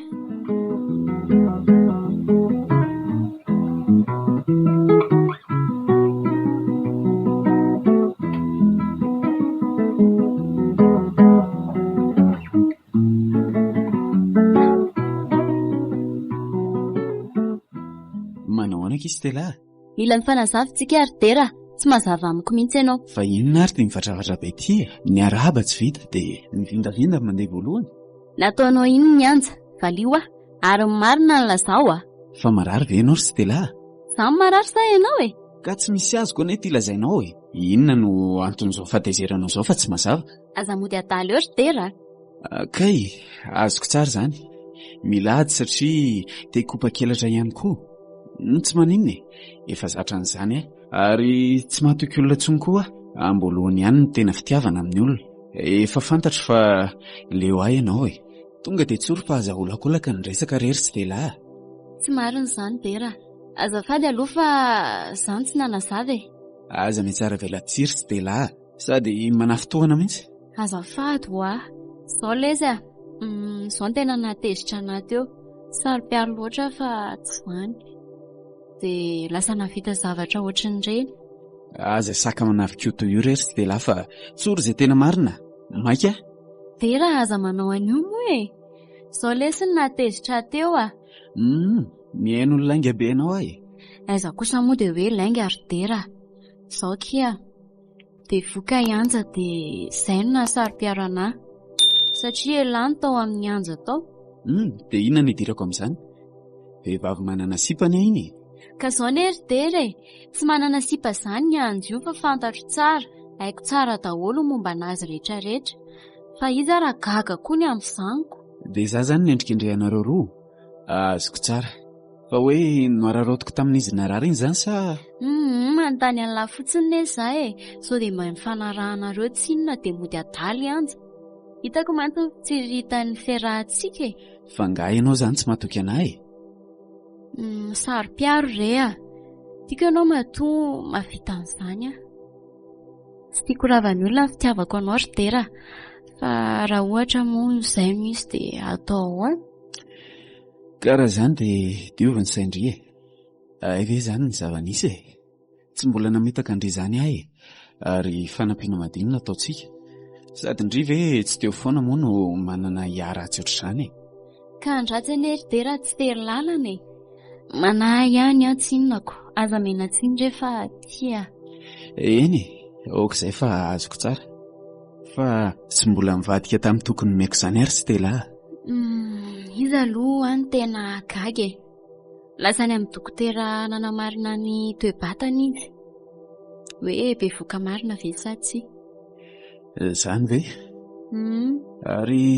Manao ahoana akia Stella a? Mila mifanazava tsika ry Dera a! Tsy mazava amiko mihitsy ianao. Fa inona ary ity mivatravatra be ity e? Ny arahaba tsy vita dia ny vindavinda mandeha voalohany. Nataonao inona ny anja? Valio aho. Ary ny marina no lazao a! Fa marary ve ianao ry Stella a? Za no marary sa ianao e? Ka tsy misy azoko anie ity lazainao e! Inona no anton'izao fahatezeranao izao fa tsy mazava? Aza mody adala eo ry Dera a! Kay, azoko tsara izany. Mila ady satria te hikopa-kelatra ihany koa. Tsy maninona e, efa zatra an'izany aho. Ary tsy mahatoky olona intsony koa aho. Am-boalohany ihany ny tena fitiavana amin'ny olona. Efa fantatro fa leo ahy ianao e. Tonga dia tsory fa aza aholakolaka ny resaka re ry Stella a. Tsy marina izany Dera a. Azafady aloha fa izaho no tsy nanazava e. Aza mitsara velatsihy ry Stella a. Sady manafintohina mihitsy. Azafady hoa. Zao lesy a! Zao no tena nahatezitra anah teo. Saro-piaro loatra aho fa tsy zany. Dia lasa nahavita zavatra ohatran'ireny. Aza saka manavy toy io re ry Stella fa tsory izay tena marina. Maika aho. Dera aza manao an'io moa e! Zao lesy no nahatezitra ahy teo a! Humm, mihaino ny lainga be anao aho e. Aiza kosa moa dia hoe lainga ry Dera a. Zao kia, bevoka i Anja dia izay no nahasaro-piaro anà. Satria elah no tao amin'i Anja tao. Humm, dia inona no idirako amin'izany? Vehivavy manana sipa anie iny e. Ka zao anie ry Dera e, tsy manana sipa zany i Anja io fa fantatro tsara, haiko tsara daholo ny momba an'azy rehetra rehetra. Fa iza ara gaga koa ny amin'izany ko. Dia za zany nendrikendrehanareo roa? Azoko tsara. Fa hoe noararaotiko tamin'izy narary iny zany sa? Humm, manontany an'lah fotsiny ne za e, sao dia mba nifanarahanareo tsinona dia mody adala i Anja. Hitako mantsy ny fitsiriritan'ny fiarahantsika e. Fa nga ianao zany tsy matoky anah e? Humm, saro-piaro re a! Tiako ianao matoa mahavita an'izany aho. Tsy tiako ravan'ny olona ny fitiavako anao ry Dera a! Fa raha ohatra moa izay no izy dia atao ahoana? Ka raha izany dia diovy ny sain-dry e! Hay ve izany ny zava-nisy e? Tsy mbola namitaka an-dry izany aho e! Ary fanampiana madino no ataontsika. Sady ndry ve tsy teo foana moa no manana hiharatsy ohatr'izany e? Ka andratsy anie ry Dera tsy tery lalana e! Manahy ihany aho tsinona ko, aza mena tsiny re fa tia. Eny e, ok izay fa azoko tsara. Fa tsy mbola nivadika tamin'ny toky nomeko izany ary Stella a. Humm, izy aloha no tena gaga e. Lasa any amin'ny dokotera nanamarina ny toe-batany izy. Hoe bevoka marina ve sa tsia. Izany ve? Humm. Ary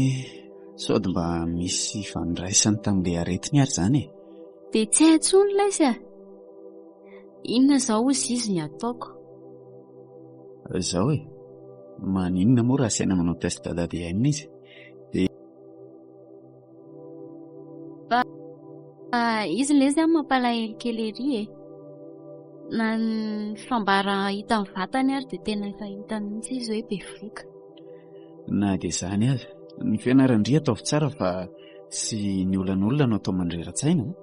sao dia mba misy ifandraisany tamin'ilay aretiny ary izany e? Dia tsy hay intsony lesy a! Inona izao hozy izy ny ataoko? Izao e, maninona moa raha asaina manao test d'ADN izy? Dia. Fa izy lesy an mampalahelo kely ery e! Na ny fambara hita amin'ny vatany ary dia tena efa hita mihitsy izy hoe bevoka. Na dia izany aza, ny fianaran-dry ataovy tsara fa tsy ny olan'olona no atao mandrera-tsaina an!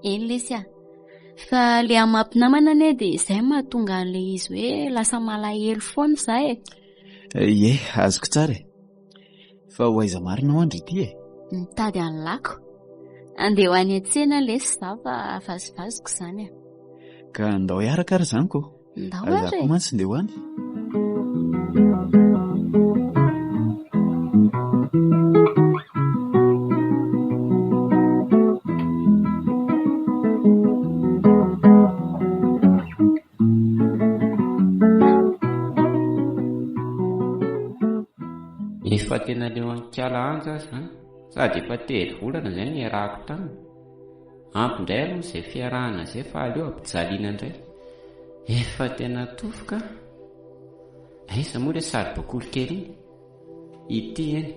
Eny lesy a! Fa le amin'ny maha mpinamana anie dia izay no mahatonga an'ilay izy hoe lasa malahelo foana izaho e! Ie, azoko tsara e! Fa ho aiza marina hoa ndry ity e? Mitady an'i Lako. Andeha ho any an-tsena lesy izaho fa vazivaziko izany a! Ka ndao hiaraka ary izany ko! Ndao ary e! Izaho koa mantsy ndeha ho any. Efa tena leo an'i Kala Anja aho izany, sady efa telo volana izay no niarahako taminy. Ampy indray aloha izay fiarahana izay fa aleo ampijaliana indray. Efa tena tofoka aho. Aiza moa ilay saribakoly kely iny? Ity eny.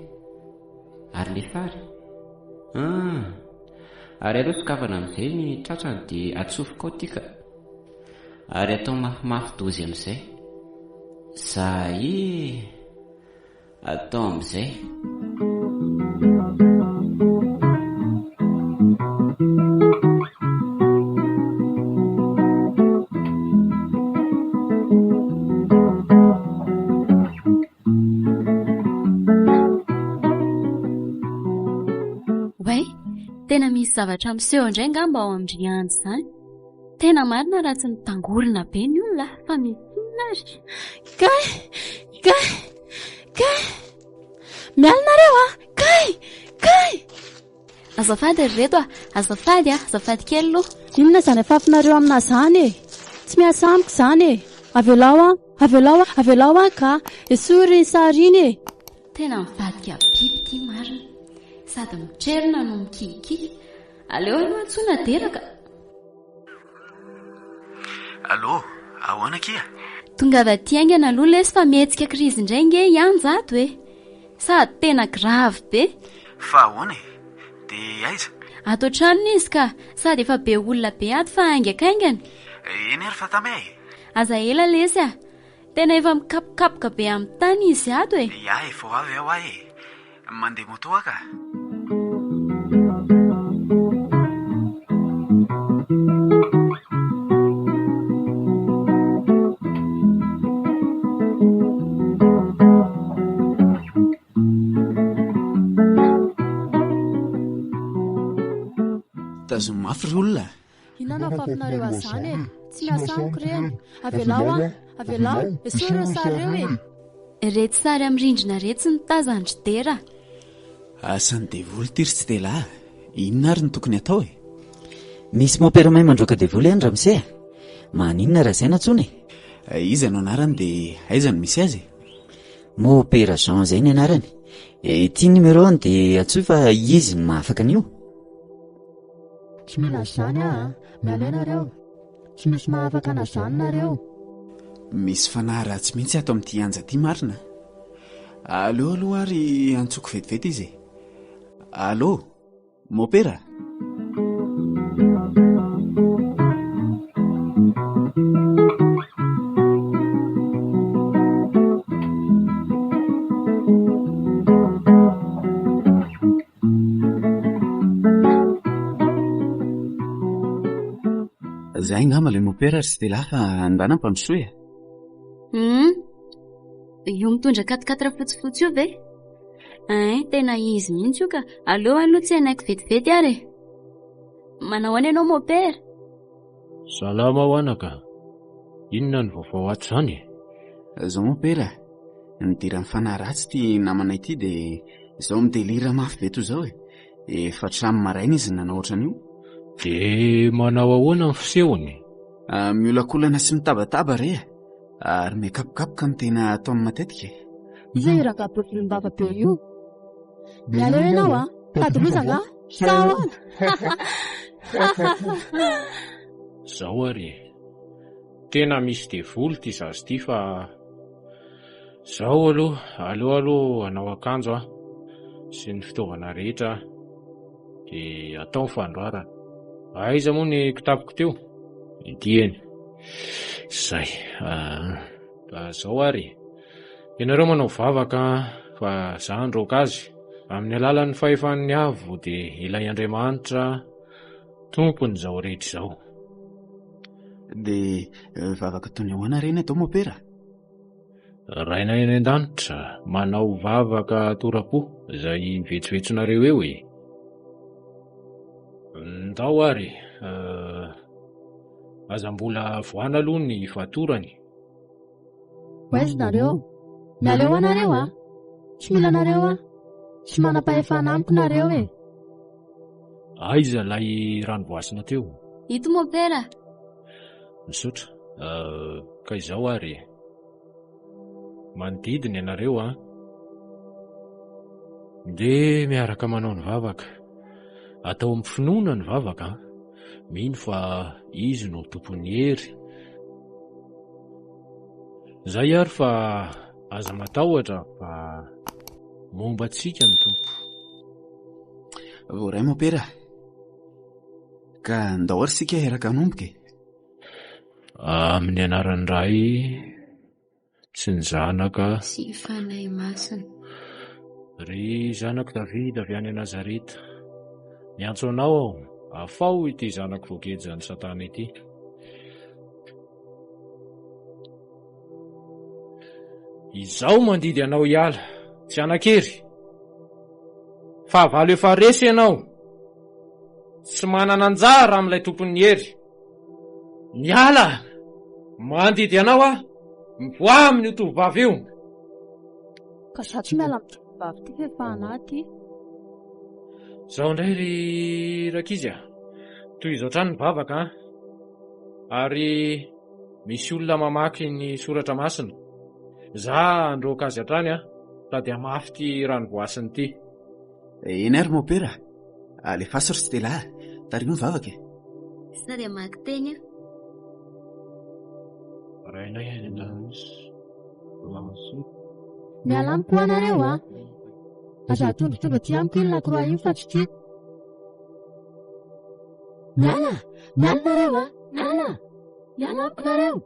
Ary ilay fary? Ah! Ary aleo sokafana amin'izay ny tratrany dia atsofoka ao ity ka. Ary atao mafimafy dozy amin'izay. Zay e! Atao amin'izay. Oay, tena misy zavatra miseho indray angamba ao amin-dry Andry izany. Tena marina raha tsy mitangorona be ny olona fa misy inona ary? Kay! Kay! Kay! Miala nareo a! Kay! Kay! Azafady ry reto a! Azafady a! Azafady kely aloha. Inona izany afafinareo aminà izany e? Tsy miasa amiko izany e! Avelao an! Avelao an! Avelao an ka! Esory iny sary iny e! Tena mivadika biby ity marina. Sady mitrerona no mikihikihy. Aleo aloha antsoina Dera ka! Allô, ahoana akia? Tongava aty haingana aloha lesy fa mihetsika krizy indray nge i Anja ato e! Sady tena grave be. Fa ahoana e? Dia aiza? Ato an-tranony izy ka! Sady efa be olona be ato fa haingakaingana. Eny ary fa tamy e! Aza ela lesy a! Tena efa mikapokapoka be amin'ny tany izy ato e! Ya, efa ho avy aho aho e! Mandeha moto aho ka! Tazomy mafy ry olona a! Inona no afafinareo an'izany e? Tsy miasa amiko ireny. Avelao aho! Avelao! Esory ireo sary ireo e! Iretsy sary amin'ny rindrina iretsy no tazan-dry Dera a! Asan'ny devoly ity ry Stella a! Inona ary no tokony atao e? Misy mopera mahay mandroaka devoly any ramose a! Maninona raha izay no antsoina e? Iza no anarany dia aiza no misy azy e? Mopera Jean izay ny anarany. Ity numéro-ny dia antsoy fa izy no mahafaka an'io. Tsy mila an'izany aho a! Miala eo nareo! Tsy misy mahafaka an'izany nareo! Misy fanahy ratsy mihitsy ato amin'ity anja ity marina a! Aleo aloha ary antsoiko vetivety izy e! Allô? Mopera? Zay angamba ilay mopera ry Stella fa andana ampandrosoy e. Hum, io mitondra quatre-quatre fotsifotsy io ve? Ein, tena izy mihitsy io ka. Aleo aloha tsy hanaiko vetivety ary e. Manao ahoana ianao mopera? Salama ho anaka. Inona ny vaovao ato izany e? Zao mopera, nidiran'ny fanahy ratsy ity namana ity dia izao midelira mafy be toy izao e. Efa hatramin'ny maraina izy no nanao ohatran'io. Dia manao ahoana ny fisehony? Ah, miolakolana sy mitabataba re e. Ary mikapokapoka no tena ataony matetika e. Iza io rangahy be volombava be io? Miala eo ianao a! Tady loza angaha? Sa ahoana? Zao ary e. Tena misy devoly ity zaza ity fa zao aloha, aleo aloha hanao akanjo aho sy ny fitaovana rehetra dia atao ny fandroarana. Aiza moa ny kitapoko teo? Ity eny. Zay. Zao ary e. Ianareo manao vavaka fa za handroaka azy amin'ny alalan'ny fahefan'ny Avo dia ilay Andriamanitra Tompon'izao rehetra izao. Dia vavaka toy ny ahoana re ny atao mopera? Rainay any an-danitra, manao vavaka tora-po izay vetsovetsonareo eo e! Ndao ary, aza mbola vohana aloha ny fatorany. Ho aiza nareo? Miala eo anareo a! Tsy mila anareo aho. Tsy manam-pahefana amiko nareo e! Aiza ilay rano voasina teo? Ito mopera. Misaotra. Ka izao ary e. Manodidina ianareo an. Ndeha miaraka manao ny vavaka. Atao amin'ny finoana ny vavaka an. Mino fa Izy no tompon'ny hery. Zay ary fa aza matahotra fa momba antsika ny Tompo. Voaray mopera. Ka ndao ary isika hiaraka hanomboka e. Amin'ny anaran'ny Ray sy ny Zanaka. Sy Fanahy Masina. Ry zanak'i Davida avy any Nazareta, miantso anao aho, afaho ity zanako voagejan'i Satana ity. Izaho mandidy anao hiala, tsy hanan-kery. Fahavalo efa resy ianao. Tsy manana anjara amin'ilay tompon'ny hery. Miala! Mandidy anao aho, mivoaha amin'io tovovavy io. Ka za tsy miala amin'ny tovovavy ity fa efa anaty. Zao indray ry rankizy a! Tohizo hatrany ny vavaka an! Ary misy olona mamaky ny soratra masina. Za handroaka azy hatrany an, sady hamafy ity rano voasiny ity. Eny ary mopera, alefaso ry Stella a, tariho ny vavaka e. Sady hamaky teny aho. Rainay any an-danitra. Miala amiko hoa nareo a! Aza atondrotrondro aty amiko iny lakroa iny fa tsy tiako. Miala! Miala nareo a! Miala! Miala amiko nareo!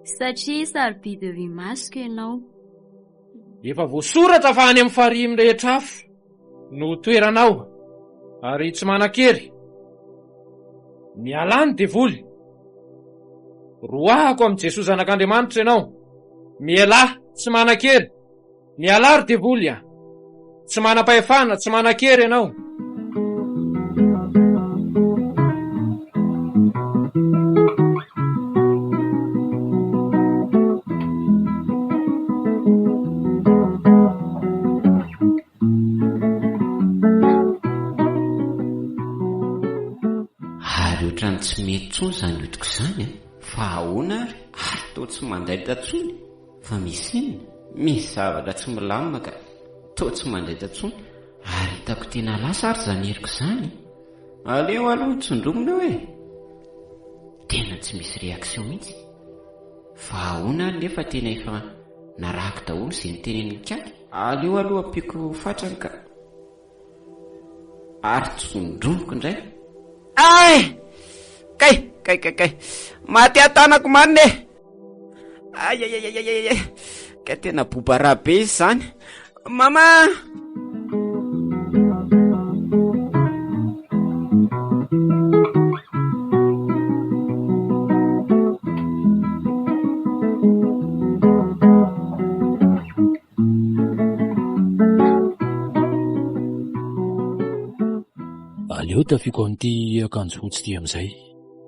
Satria sarobidy eo imasoko ianao. Efa voasoratra fa any amin'ny farihy mirehitra afo no toeranao ary tsy manan-kery. Mialà ny devoly. Roahako amin'i Jesoa Zanak'Andriamanitra ianao. Mialà, tsy manan-kery. Mialà ry devoly a! Tsy manam-pahefana, tsy manan-kery ianao. izany hodiko izany a! Fa ahoana ary? Ary toa tsy mandaitra intsony? Fa misy inona? Misy zavatra tsy milamina ka toa tsy mandaitra intsony. Ary hitako tena lasa ary izany heriko izany. Aleo aloha tsindromina eo e! Tena tsy misy réaction mihitsy. Fa ahoana ary nefa tena efa narahako daholo izay notenenin'i Ikaky? Aleo aloha ampiako fatrany ka. Ary tsondromiko indray. Ay! Kay! Kay kay kay! Maty aho tanako marina e! Ay ay ay ay ay ay! Kay tena bobara be izy izany. Mama! Aleo tafiako an'ity akanjo fotsy ity amin'izay.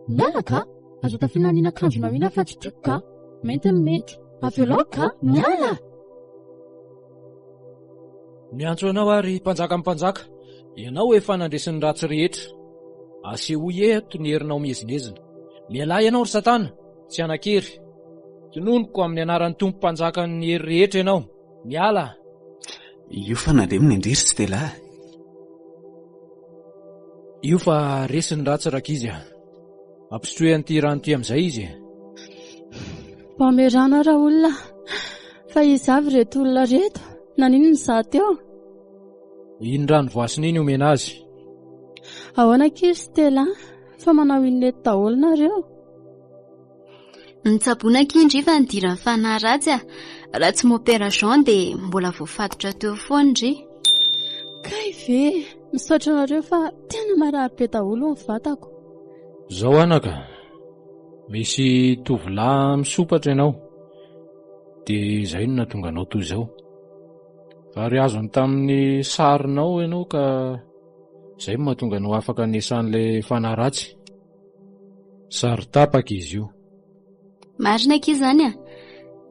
Miala ka! Aza tafiana an'iny akanjonao iny aho fa tsy tiako ka! Mainty no mety. Avelao ka! Miala! Miantso anao aho ry mpanjakan'ny mpanjaka, ianao efa nandresy ny ratsy rehetra. Asehoy eto ny herinao miezinezina. Mialà ianao ry Satana, tsy hanan-kery. Tononiko amin'ny anaran'ny Tompo Mpanjakan'ny hery rehetra ianao. Miala! Io fa nalemy ny indrisy Stella a! Io fa resy ny ratsy rankizy a! Ampisotroy an'ity rano ity amin'izay izy e! Mpamerana raolona fa iza avy ireto olona ireto? Naninona izaho teo? Iny rano voasina iny omena azy. Ahoana akia ry Stella fa manao inona eto daholo nareo? Nitsaboana akia ndry fa nidiran'ny fanahy ratsy a! Raha tsy mopera Jean dia mbola voafatotra teo foana ndry. Kay ve! Misaotra anareo fa tena marary be daholo ny vatako. Zao anaka, misy tovolahy misompatra ianao, dia izay no nahatonga anao toy izao. Ary azony tamin'ny sarinao ianao ka izay no mahatonga anao afaka niasan'ilay fanahy ratsy. Sary tapaka izy io. Marina akia izany a!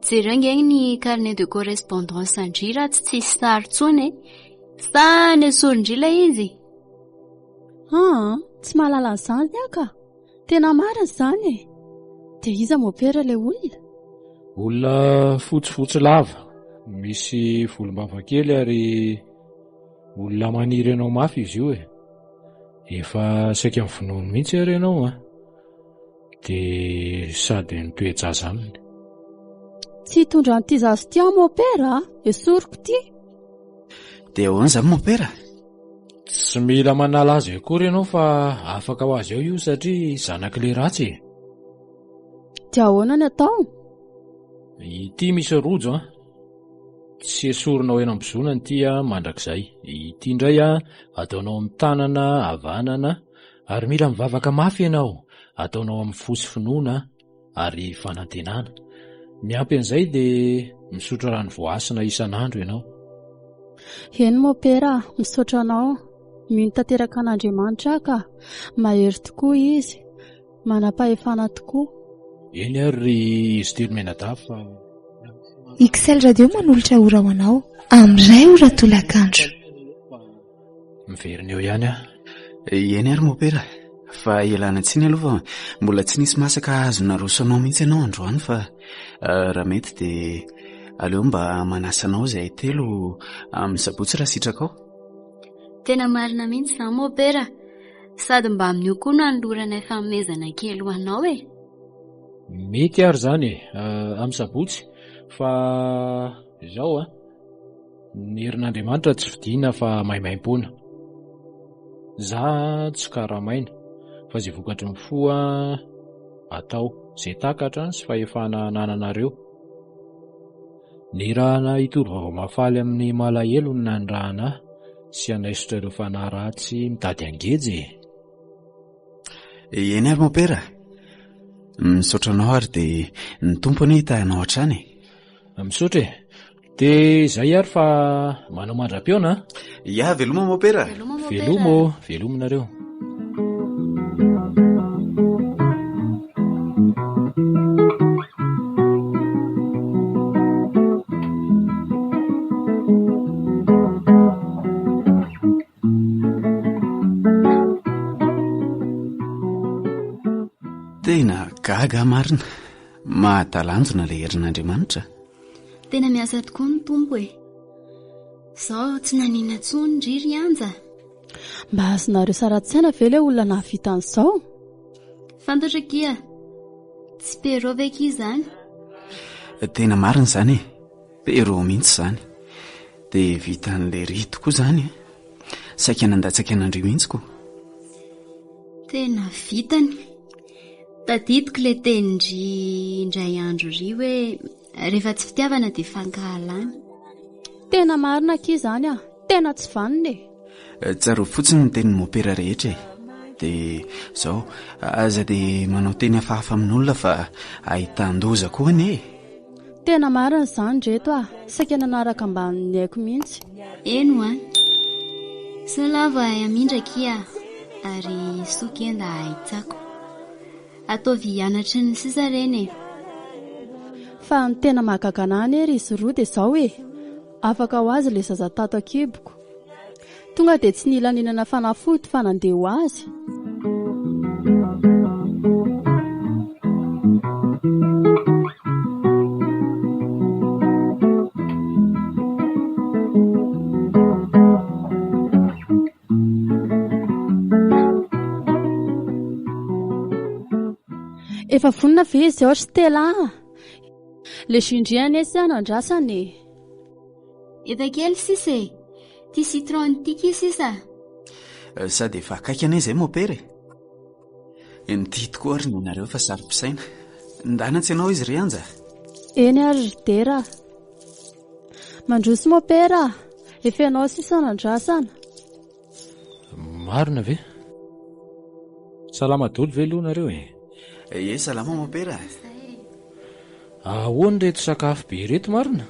Jereo ange ny carnet de correspondance an-dry raha tsy tsisy sary intsony e! Sa nesorin-dry ilay izy? Aa, tsy mahalala an'izany aho ka! Tena marina izany e! Dia iza mopera ilay olona? Olona fotsifotsy lava, misy volombava kely ary olona maniry anao mafy izy io e! Efa saika mivonono mihitsy ary ianao an! Dia sady mitoe-jaza aminy. Tsy hitondra an'ity zaza ity aho mopera a! Esoriko ity! Dia ahoana izany mopera? Tsy mila manala azy akory ianao fa afaka ho azy ao io satria zanak'ilay ratsy e! Dia ahoana ny atao? Ity misy rojo an! Tsy esorinao eny am-bozonana ity mandrakizay. Ity indray ataonao amin'ny tanana havanana ary mila mivavaka mafy ianao, ataonao amin'ny fo sy finoana ary fanantenana. Miampy an'izay dia misotro rano voasina isan'andro ianao. Eny Mopera, misaotra anao. Mino tanteraka an'Andriamanitra aho ka. Mahery tokoa Izy. Manam-pahefana tokoa. Eny ary ry izy telo mianadahy fa. XL Radio manolotra ora ho anao amin'ny iray ora tolakandro. Miverina eo ihany aho. Eny ary mopera, fa ialana tsiny aloha fa mbola tsy nisy masaka azo naroso anao mihitsy ianao androany fa eh, raha mety dia aleo mba manasa anao izahay telo amin'ny sabotsy raha sitrakao. Tena marina mihitsy izany mopera. Sady mba amin'io koa no anoloranay fanomezana kely ho anao e. Mety ary izany e, amin'ny sabotsy, fa izao an, ny herin'Andriamanitra tsy vidiana fa maimaimpoana. Za tsy karamaina, fa izay vokatry ny fo atao, izay takatra sy fahefana anananareo. Nirahana hitory vaovao mahafaly amin'ny malahelo no nanirahana ahy sy hanaisotra ireo fanahy ratsy mitady hangeja e! Eny ary Mompera, misaotra anao ary dia ny Tompo anie hitahy anao hatrany e! Misaotra e! Dia izay ary fa manao mandra-pihaona an! Ya, veloma Mompera! Veloma ô! Veloma nareo! Tena. Tena gaga aho marina. Mahatalanjona ilay herin'Andriamanitra. Tena miasa tokoa ny Tompo e. Zao tsy nanina intsony ry ry Anja. Mba azonareo sara-tsaina ve ilay olona nahavita an'izao? Fantatro akia. Tsy Pierrot ve akia izany? Tena marina izany e. Pierrot mihitsy izany. Dia vitan'ilay ry tokoa izany e. Saika nandatsaka an'Andria mihitsy ko. Tena vitany. Tadidiko ilay tenin-dry indray andro ry hoe rehefa tsy fitiavana dia fankahalana. Tena marina akia izany ah. Tena tsy vanona e. Eh, tsarovy fotsiny ny tenin'ny mopera rehetra e. Dia izao, aza dia manao teny hafahafa amin'olona fa ahitan-doza koa anie e. Tena marina izany reto ah. Saika nanaraka ambanin'ny aiko mihitsy. Eny ho'a. Sao lavo ahay hamindra akia ary soa kenda ahay tsako. Ataovy hianatry ny sisa reny e. Fa ny tena mahagaga anah anie ry izy roa dia izao e. Afaka ho azy ilay zaza tato an-kiboko. Tonga dia tsy nila nihinana fanafody fa nandeha ho azy. Efa vonona ve izy ao ry Stella a? Le jus ndry anie sy ano andrasana e. Efa kely sisa e! Ty citron ty ki sisa. Eh, sady efa akaiky anie izay mopera e. Eh, ny tokoa ary ny anareo fa saro-pisaina. Ndana tsy ianao izy ry Anja. Eny ary ry Dera. Mandroso mopera, efa ianao sisa no andrasana. Marina ve? Salama daholo ve aloha nareo e? Ie, salama mopera. Ahoana ireto sakafo be ireto marina?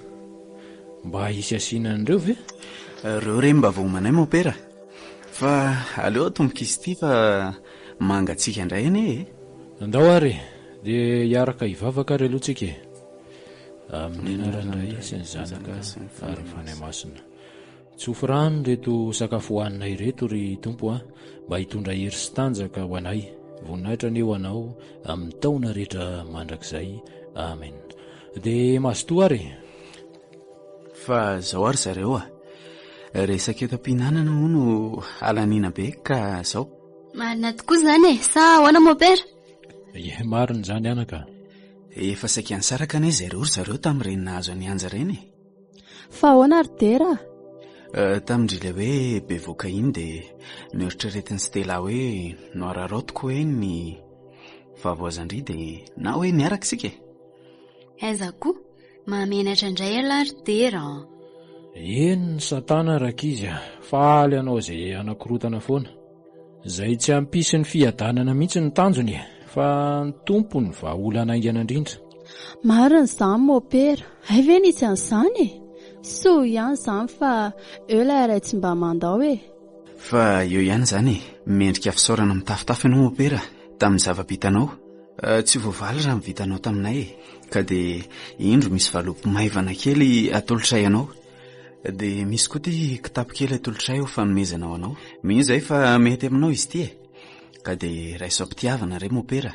Mba hisy asiana an'ireo ve? Ireo re mba vao homanay mopera. Fa aleo atomboka izy ity fa mangatsiaka indray anie e. Andao ary e! Dia hiaraka hivavaka ary aloha tsika e! Amin'ny anaran'ny Ray sy ny Zanaka ary ny Fanahy Masina. Tsofy rano ireto sakafo hohanina ireto ry Tompo a, mba hitondra hery sy tanjaka ho anay. Voninahitra anie ho Anao amin'ny taona rehetra mandrakizay. Amen. Dia mazotoa ary e. Fa zao ary zareo a, resaka eto am-pihinanana hono halaniana be ka zao. Marina tokoa izany e, sa ahoana mopera? Ie, marina izany anaka. Efa saika nisaraka anie zareo ry zareo tamin'ireny nahazo an'i Anja ireny e. Fa ahoana ry Dera a? Eh, tamin-dry ilay hoe bevoka iny dia noeritreretin'i Stella hoe noararaotiko hoe ny fahavoazan-dry dia na hoe niaraka isika e. Aiza koa? Mahamenatra indray ialahy ry Dera an! Eny ny satana rankizy a, faly hanao izay hanakorotana foana. Izay tsy hampisy ny fiadanana mihitsy ny tanjony e, fa ny Tompo no vahaolana haingana indrindra. Marina izany Mopera, hay ve nisy an'izany e? Soa ihany izany fa eo ilay Ray tsy mba mandao e. Fa eo ihany izany e, mendrika fisaorana mitafotafo ianao Mopera tamin'ny zava-bitanao. Tsy voavaly raha ny vitanao taminay e, ka dia indro misy valopy maivana kely atolotray anao. Dia misy koa ity kitapo kely atolotray ho fanomezana ho anao. Mino izahay fa mety aminao izy ity e. Ka dia raiso am-pitiavana re mopera.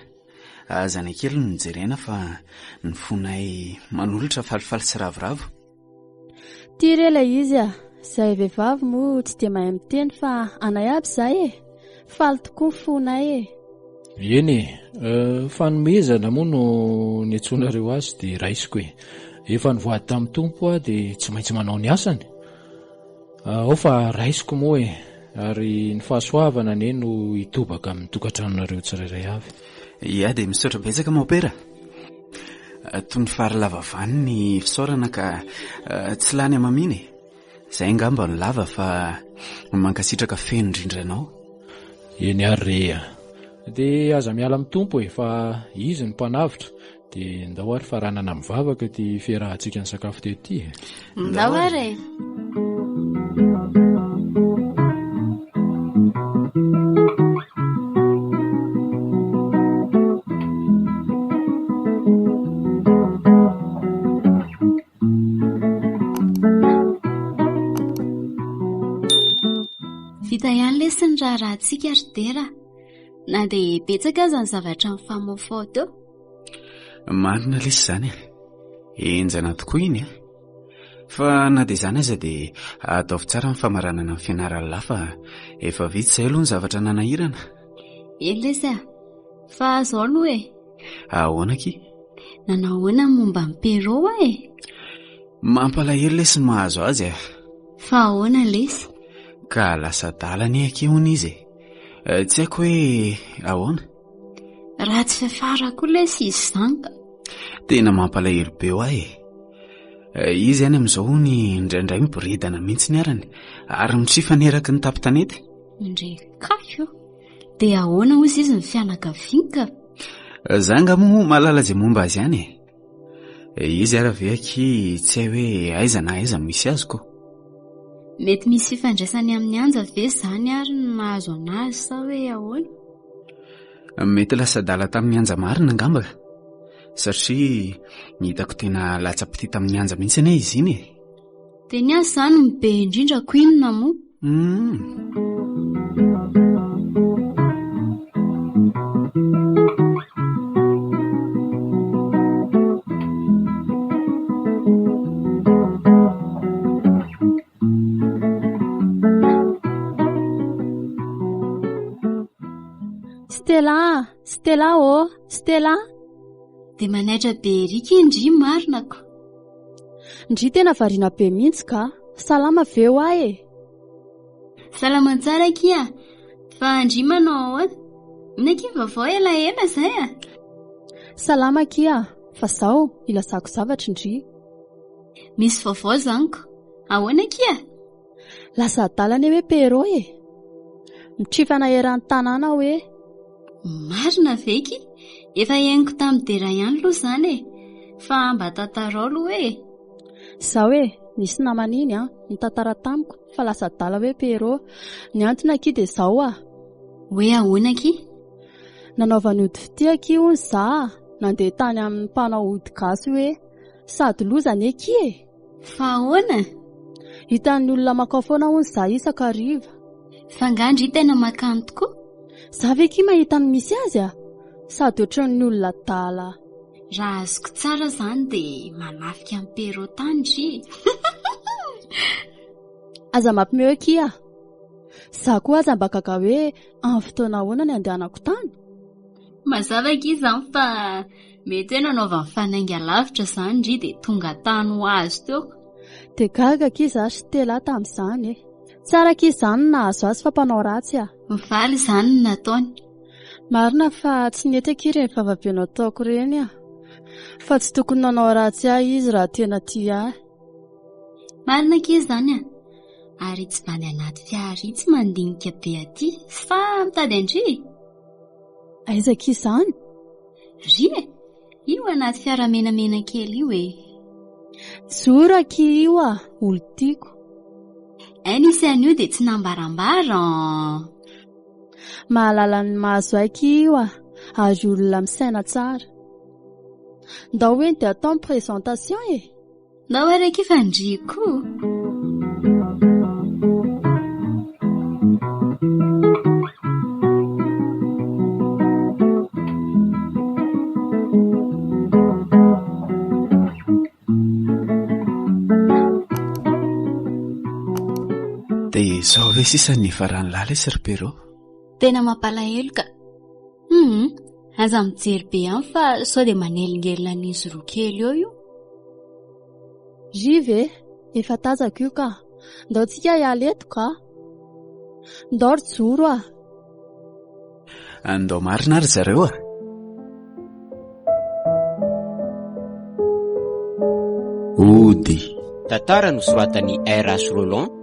Aza ny kely no jerena fa ny fonay manolotra falifaly sy ravoravo. Ty re ilay izy a! Izahay vehivavy moa tsy dia mahay miteny fa anay aby izahay e! Faly tokoa ny fonay e! Eny e, fanomezana moa no niantsoanareo azy dia raisiko e. Efa nivoady tamin'ny Tompo aho dia tsy maintsy manao ny asany. Ao fa raisiko moa e, ary ny fahasoavana anie no hitobaka amin'ny tokantranonareo tsirairay avy. Ia dia misaotra betsaka Mopera. Toy ny fary lava vany ny fisaorana ka tsy lany hamamiana e. Izay angamba no lava fa mankasitraka feno indrindra anao. Eny ary re a! Dia aza miala amin'ny Tompo e, fa Izy no Mpanavotra. Dia ndao ary faranana mivavaka ity fiarahantsika nisakafo teto ity e. Ndao ary e! Vita ihany lesy ny raharahantsika ry Dera. Na dia betsaka aza ny zavatra nifamaofao teo. Marina lesy izany e. Henjana tokoa iny a. Fa na dia izany aza dia ataovy tsara ny famaranana ny fianaran'lah fa efa vita izay aloha ny zavatra nanahirana. Eny lesy a. Fa izao aloha e. Ahoana akia? Nanao ahoana ny momba an'i Pierrot hoa e? Mampalahelo lesy ny mahazo azy e. Fa ahoana lesy? Ka lasa adala anie akia hono izy e. Eh, tsy haiko hoe ahoana. Ratsy fiafara koa lesy izy izany ka. Tena mampalahelo be ho ahy e. Eh, izy any amin'izao hono indraindray miboridana mihitsy ny arany ary mitrifana eraky ny tampon-tanety. Ndry kafy o. Dia ahoana hozy izy ny fianakaviany ka? Eh, za nga moa mahalala izay momba azy ihany e. Eh, izy ara ve akia tsy hay hoe aiza na aiza no misy azy ko. Mety misy fifandraisany amin'ny anja ve izany ary ny mahazo anazy sa hoe ahoana? Mety lasa adala tamin'ny anja marina angamba satria ny hitako tena latsa-pitia tamin'ny anja mihitsy anie izy iny e. Dia ny azy izany no be indrindra ko inona moa? Hum. Stella, Stella ô, Stella. Dia manaitra be ery ki ndry marina ko. Ndry tena variana be mihitsy ka. Salama ve hoa e? Salama tsara akia. Fa ndry manao ahoana? Inona akia ny vaovao elaela izay a? Salama akia, fa zao ilazako zavatra ndry. Misy vaovao izany ko. Ahoana akia? Lasa adala anie hoe Pierrot e! Mitrifana eran'ny tanàna hoe. Marina ve ki? Efa henoko tamin'i Dera ihany aloha izany e! Fa mba tantarao aloha e! Izao e, nisy namana iny an, nitantara tamiko fa lasa adala hoe Pierrot. Ny antony akia dia izao ah. Hoe ahoana akia? Nanaovany ody fitia akia hono za, nandeha tany amin'ny mpanao ody gasy hoe. Sady loza anie akia e! Fa ahoana? Hitan'ny olona makao foana hono za isan-kariva. Fa nga ndry tena makany tokoa? Za ve akia mahita ny misy azy a? Sady ohatran'ny olona adala. Raha azoko tsara izany dia manafika an'i Pierrot tany ndry e! Aza mampime akia a! Za koa aza mba gaga hoe amin'ny fotoana ahoana ny andehanako tany? Mazava akia izany fa mety hoe nanaovany fanainga lavitra izany ndry dia tonga tany ho azy teo. Dia gaga akia za ry Stella tamin'izany e! Tsara akia izany ny nahazo azy fa mpanao ratsy a! Mivaly izany ny nataony. Marina fa tsy nety akia ireny vavabe nataoko ireny a! Fa tsy tokony nanao ratsy ahy izy raha tena tia ahy. Marina akia izany a! Ary itsy bandy anaty fiara itsy mandinika be aty sa mitady an-dry e? Aiza akia izany? Ry e! Io anaty fiara menamena kely io e! Joro akia io a! Olon-tiako. Hay nisy an'io dia tsy nambarambara an! Mahalala ny mahazo ahy akia io a! Ary olona misaina tsara. Ndao eny dia atao ny présentation e! Ndao ary akia fa ndry koa. Dia izao ve sisa ny nifaran'ny lala lesy ry Pierrot? Tena mampalahelo ka. Hum, aza mijery be any fa sao dia manelingelina an'izy roa kely eo io. Ry ve? Efa tazako io ka. Ndao tsika hiala eto ka. Ndao ry Joro a. Andao marina ary zareo a. Ody. Tantara nosoratan'i RH Roland.